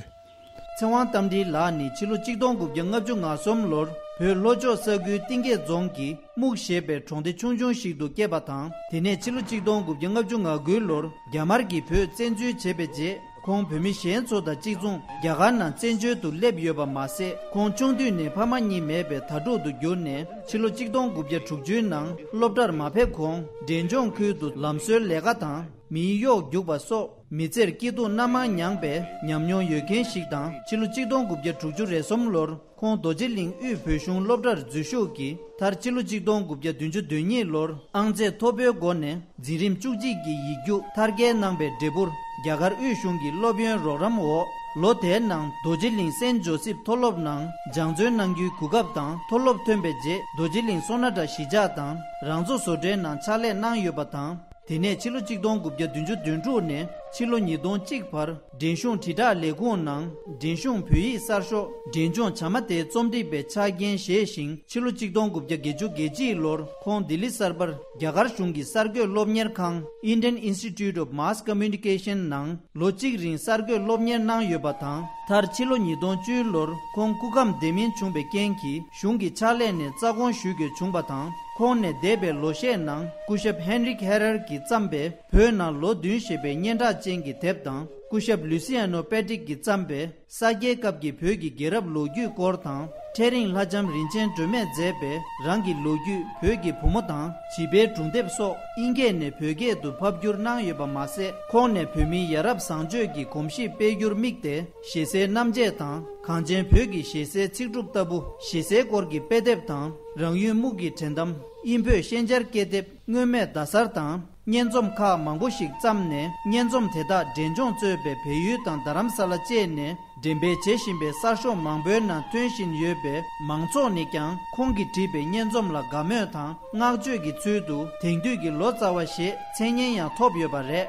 དབང་རྟ་མགྲིན་ལགས་ནི་ཕྱི་ལོ་གཅིག་སྟོང་དགུ་བརྒྱ་ལྔ་བཅུ་ང་གསུམ་ལོར་བོད་ལྷོ་ཕྱོགས་ས་ཁུལ་གཏིང་སྐྱེས་རྫོང་གི་སྨུག་ཞེས་པའི་གྲོང་སྡེ་ཆུང་ཆུང་ཞིག་ཏུ་སྐྱེས་པ་དང་། དེ་ནས་ཕྱི་ལོ་གཅིག་སྟོང་དགུ་བརྒྱ་ལྔ་བཅུ་ང་དགུ་ལོར་རྒྱ་དམར་གྱིས་བོད་བཙན་འཛུལ་བྱས་པའི་རྗེས། ཁོང་བོད་མི་གཞན་ཚོ་དང་གཅིག་མཚུངས་རྒྱ་གར་ནང་བཙན་བྱོལ་དུ་སླེབས་ཡོད་པ་མ་ཟད། ཁོང་ཆུང་དུས་ནས་ཕ་མ་གཉིས་མེད་པའི་དྭ་ཕྲུག་ཏུ་གྱུར་ནས། ཕྱི་ལོ་གཅིག་སྟོང་དགུ་བརྒྱ་དྲུག་ཅུའི་ནང་སློབ་གྲྭར་མ་ཕེབས་གོང་འབྲས་ལྗོངས་ཁུལ་དུ་ལམ་བཟོའི་ལས་ཀ་དང་། མིའི་གཡོག་རྒྱུག་པ་སོགས་མི་ཚེར་སྐྱིད་སྡུག་སྣ་མང་མྱངས་པའི་ཉམས་མྱོང་ཡོད་མཁན་ཞིག་དང་། ཕྱི་ལོ་གཅིག་སྟོང་དགུ་བརྒྱ་དྲུག་ཅུ་རེ་གསུམ་ལོར་ཁོང་རྡོ་རྗེ་གླིང་དབུས་བོད་གཞུང་སློབ་གྲྭར་འཛུལ་ཞུགས་ཀྱིས། མཐར་ཕྱི་ལོ་གཅིག་སྟོང་དགུ་བརྒྱ་བདུན་ཅུ་དོན་གཉིས་ལོར་ཨང་རྩེད་མཐོ་པོའི་སྒོ་ནས་འཛིན་རིམ་བཅུ་གཅིག་གི་ཡིག་རྒྱུགས་མཐར་སྐྱེལ་གནང་པའི་འབྲས་བུར། རྒྱ་གར་དབུས་གཞུང་གི་སློབ་ཡོན་རོགས་རམ་འོག་ལོ་དེའི་ནང་རྡོ་རྗེ་གླིང་སེན་ཇོ་སིབ་མཐོ་སློབ་ནང་སྦྱང་བརྩོན་གནང་རྒྱུའི་གོ་སྐབས་དང་། མཐོ་སློབ་ཐོན་པའི་རྗེས་རྡོ་རྗེ་གླིང་སོ་ན་ཊ་གཞིས་ཆགས་དང་རང་བཟོ་བཟོ་གྲྭའི་ནང་ཕྱག་ལས་གནང་ཡོད་པ་དང་། དེ་ནས་ཕྱི་ལོ་གཅིག་སྟོང་དགུ་བརྒྱ་བདུན་ཅུ་དོན་དྲུག་ནས་ཕྱི་ལོ་ཉིས་སྟོང་གཅིག་བར་འབྲས་གཞུང་དྲིལ་བསྒྲགས་ལས་ཁུངས་ནང་འབྲས་གཞུང་བོད་ཡིག་གསར་ཤོག་འབྲས་ལྗོངས་བྱ་མ་དེའི་རྩོམ་སྒྲིག་པའི་ཕྱག་འགན་བཞེས་ཤིང་། ཕྱི་ལོ་གཅིག་སྟོང་དགུ་བརྒྱ་བརྒྱད་ཅུ་གྱ་གཅིག་ལོར་ཁོང་ལྡི་ལི་གསར་པར་རྒྱ་གར་གཞུང་གི་གསར་འགོད་སློབ་གཉེར་ཁང་Indian Institute of Mass Communication ནང་ལོ་གཅིག་རིང་གསར་འགོད་སློབ་གཉེར་གནང་ཡོད་པ་དང་། མཐར་ཕྱི་ལོ་ཉིས་སྟོང་བཅུ་ལོར་ཁོང་སྐུ་ཁམས་བདེ་མིན་བྱུང་བའི་རྐྱེན་གྱིས་གཞུང་གི་ཕྱག་ལས་ནས་རྩ་དགོངས་ཞུ་དགོས་བྱུང་བ་དང་། ཁོང་ནས་འདས་པའི་ལོ་ཤས་ནང་སྐུ་ཞབས་ཧེན་རིག་ཧེ་རར་གྱིས་བརྩམས་པའི་བོད་ནང་ལོ་བདུན་ཞེས་པའི་སྙན་གྲགས་ཅན་གྱི་དེབ་དང་། སྐུ་ཞབས་ལུ་སི་ཨ་ནོ་པེ་ཏྲིག་གིས་བརྩམས་པའི་ས་སྐྱའི་སྐབས་ཀྱི་བོད་ཀྱི་རྒྱལ་རབས་ལོ་རྒྱུས་སྐོར་དང་། འཕྲེད་རིང་ལྷ་ལྕམ་རིན་ཆེན་སྒྲོལ་མས་མཛད་པའི་རང་གི་ལོ་རྒྱུས། བོད་ཀྱི་བུ་མོ་དང་བྱིས་པའི་སྒྲུང་དེབ་སོགས་དབྱིན་སྐད་ནས་བོད་སྐད་དུ་ཕབ་བསྒྱུར་གནང་ཡོད་པ་མ་ཟད། ཁོང་ནས་བོད་མིའི་ཡ་རབས་བཟང་སྤྱོད་ཀྱི་གོམས་གཤིས་སྤེལ་རྒྱུར་དམིགས་ཏེ། ཞེ་སའི་རྣམ་བཅད་དང་། གངས་ཅན་བོད་ཀྱི་ཞེ་སའི་ཚིག་གྲུབ་ལྟ་བུ། ཞེ་སའི་སྐོར་གྱི་དཔེ་དེབ་དང་། རང་ཡུལ་སྨུག་གི་དྲན་གཏམ། དབྱིན་བོད་ཤན་སྦྱར་སྐད་དེབ། སྔོན་མེད་ཟླ་གསར་དང་། སྙན་རྩོམ་ཁག་མང་པོ་ཞིག་བརྩམས་ནས། སྙན་རྩོམ་དེ་དག་འབྲས་ལྗོངས་གཙོས་པའི་བལ་ཡུལ་དང་རྡ་རམ་ས་ལ་བཅས་ནས་འགྲེམས་སྤེལ་བྱེད་བཞིན་པའི་གསར་ཤོག་མང་པོའི་ནང་ཐོན་བཞིན་ཡོད་པས། མང་ཚོགས་ནས་ཀྱང་ཁོང་གིས་བྲིས་པའི་སྙན་རྩོམ་ལ་དགའ་མོས་དང་བསྔགས་བརྗོད་ཀྱི་ཚུལ་དུ་དེང་དུས་ཀྱི་ལོ་ཙཱ་བ་ཞེས་མཚན་སྙན་ཡང་ཐོབ་ཡོད་པ་རེད།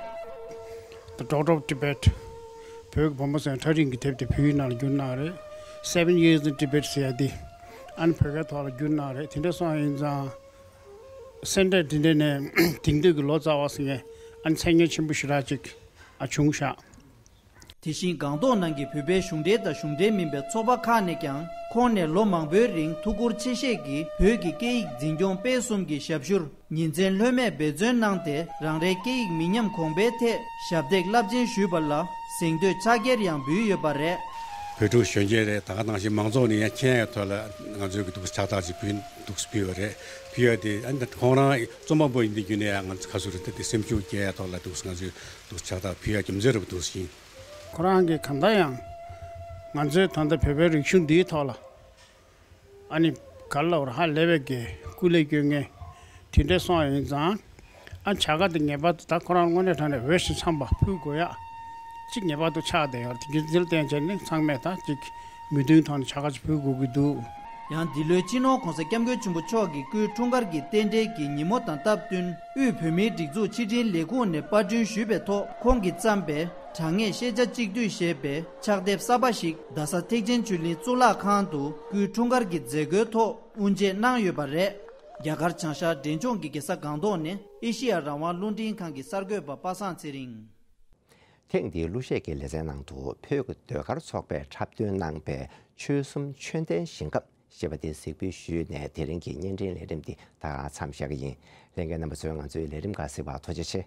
The Daughter of Tibet། བོད་ཀྱི་བུ་མོ་ཟེར་ཡ་ཕྲ་རིང་གི་དེབ་དེ་བོད་ཡིག་ནང་ལ་བསྒྱུར་གནང་རེད། Seven Years in Tibet ཟེར་ཡ་དེ་ཨ་ནི་བོད་སྐད་ཐོག་ལ་བསྒྱུར་གནང་རེད། དེ་འདྲ་སོང་ཡིན་ཙང་། སེ་འབྲས་དེ་འདྲ་ནས་དེང་དུས་ཀྱི་ལོ་ཙཱ་བ་ཟེར་མཁན་ཨ་ནི་མཚན་སྙན་ཆེན་པོ་ཞེ་དྲག་ཅིག་ཨ་བྱུང་ཤག་དེ་བཞིན་སྒང་ཏོག་ནང་གི་བོད་པའི་གཞུང་འབྲེལ་དང་གཞུང་འབྲེལ་མིན་པའི་ཚོགས་པ་ཁག་ནས་ཀྱང་ཁོང་ནས་ལོ་མང་པོའི་རིང་ཐུགས་ཁུར་ཆེ་བཞེས་ཀྱིས་བོད་ཀྱི་སྐད་ཡིག་འཛིན་སྐྱོང་སྤེལ་གསུམ་གྱི་ཞབས་ཞུར་ཉིན་མཚན་ལྷོད་མེད་འབད་བརྩོན་གནང་སྟེ། རང་རེའི་སྐད་ཡིག་མི་ཉམས་གོང་སྤེལ་ཐད་ཞབས་འདེགས་རླབས་ཆེན་ཞུས་པ་ལ་གཟེངས་བསྟོད་ཕྱག་འཁྱེར་ཡང་འབུལ་ཡོད་པ་རེད། བོད་ཕྲུག་གཞོན་སྐྱེས་རེད། ད་ག་ནང་བཞིན་མང་ཚོགས་ནས་ཡང་མཁྱེན་ཡའི་ཐོག་ལ་ང་ཚོས་ཀྱི་འདུག་ཕྱག་རྟགས་ཅིག་ཕུལ་འདུག་ཕུལ་བ་རེད། ཕུལ་ཡ་དེ་ཨ་ནི་ཁོང་རང་རྩོམ་པ་པོ་ཡིན་དུས་རྒྱུན་ནས་ཡང་ང་ཚོ་ཁ་སུ་རེ་ད་དེ་སེམས་ཤུགས་སྐྱེ་ཡ་ཐོག་ལ་འདུག་ང་ཚོས་འདུག་ཕྱག་རྟགས་ཕུལ་ཡ་རྒྱུ་མཚན་རེད་པ་འདུག་ཤིང་། ཁོ་རང་གིས་གང་ལྟར་ཡང་ང་ཚོའི་ད་ལྟ་བོད་པའི་རིག་གཞུང་འདིའི་ཐོག་ལ་ཨ་ནི་ག་ལ་བར་ཧ་ལས་པའི་གི་སྐུ་ལས་སྐྱོན་ངེས་དེ་འདྲ་སོང་ཡིན་ཙང་། ཨ་བྱ་དགའ་དེ་ངེས་པར་དུ་ད་ཁོ་རང་དངོས་གནས་དྲང་གནས་འོས་ཤིང་འཚམས་པ་ཕུལ་དགོས་ཡ་གཅིག་ངེས་པར་དུ་ཆགས་བསྡད་ཡོད་རེད། དེ་རྒྱུ་མཚན་བརྟེན་བྱས་ནས་ཚང་མས་ད་གཅིག་མོས་མཐུན་ཐོག་ནས་བྱ་དགའ་ཅིག་ཕུལ་དགོས་ཀྱི་འདུག་ཡང་འདི་ལོའི་སྤྱི་ནོར་༧གོང་ས་༧སྐྱབས་མགོན་ཆེན་པོ་མཆོག་གི་སྐུའི་འཁྲུངས་སྐར་གྱི་རྟེན་འབྲེལ་གྱི་ཉིན་མོ་དང་སྟབས་བསྟུན། དབུས་བོད་མིའི་སྒྲིག་འཛུགས་ཕྱི་དྲིལ་ལས་ཁུངས་ནས་པར་སྐྲུན་ཞུས་པའི་ཐོག་ཁོང་གིས་བརྩམས་པའི་དྲང་ངེས་ཤེས་བྱ་གཅིག་བསྡུས་ཞེས་པའི་ཕྱག་དེབ་གསར་པ་ཞིག་རྡ་ས་ཐེག་ཆེན་ཆོས་གླིང་གཙུག་ལག་ཁང་དུ་སྐུའི་འཁྲུངས་སྐར་གྱི་མཛད་སྒོའི་ཐོག་དབུ་འབྱེད་གནང་ཡོད་པ་རེད། རྒྱ་གར་བྱང་ཤར་འབྲས་ལྗོངས་ཀྱི་རྒྱལ་ས་སྒང་ཏོག་ནས་ཨེ་ཤེ་ཡ་རང་དབང་རླུང་འཕྲིན་ཁང་གི་གསར་འགོད་པ་པ་སངས་ཚེ་རིང་། ཐེངས་འདིའི་གླུ་གཞས་ཀྱི་ལེ་ཚན་ནང་དུ་བོད་ཀྱི་ཟློས་གར་ཚོགས་པས་འཁྲབ་སྟོན་གནང་པའི་ཆོལ་གསུམ་མཆོད་རྟེན་བཞེངས་སྐབས་ཞེས་པ་དེ་གཟིགས་འབུལ་ཞུས་ནས། དེ་རིང་གི་བརྙན་འཕྲིན་ལས་རིམ་འདི་ད་ག་མཚམས་བཞག་གི་ཡིན། ལྷན་རྒྱས་རྣམ་པ་ཚོས་ང་ཚོའི་ལས་རིམ་ཁག་གཟིགས་པར་ཐུགས་རྗེ་ཆེ།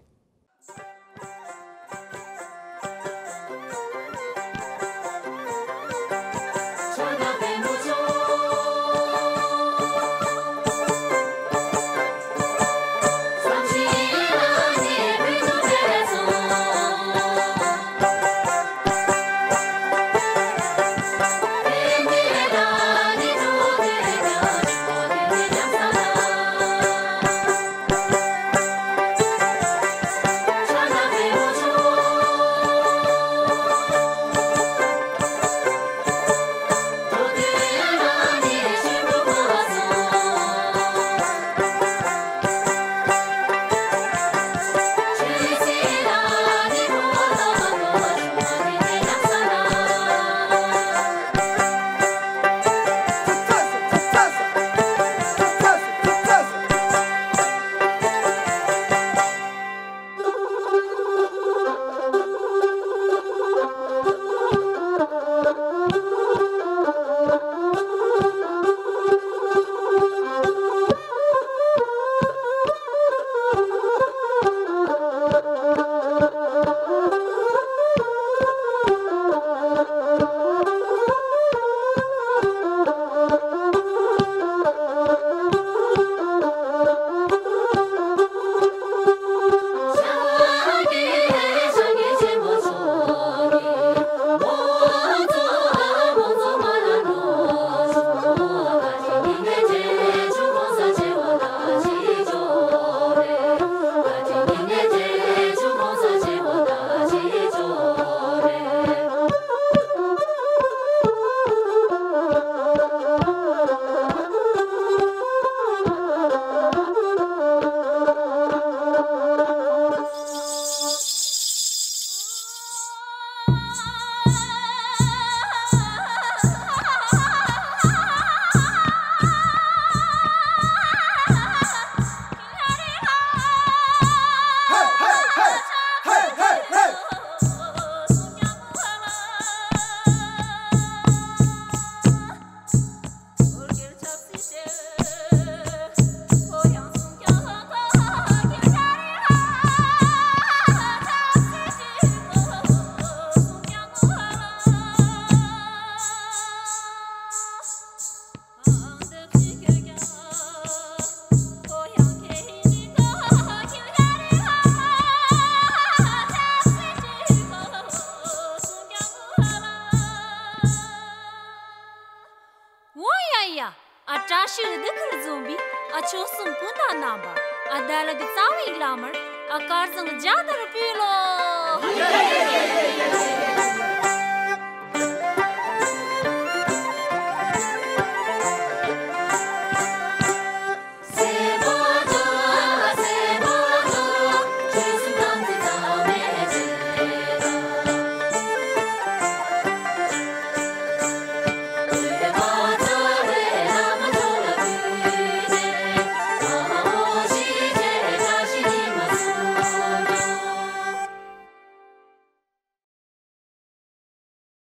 ཨ་ད་ལ་གི་རྩ་བའི་བླ་མར་ཨ་སྐལ་བཟང་རྒྱ་དར་ཕུལ་ལོ།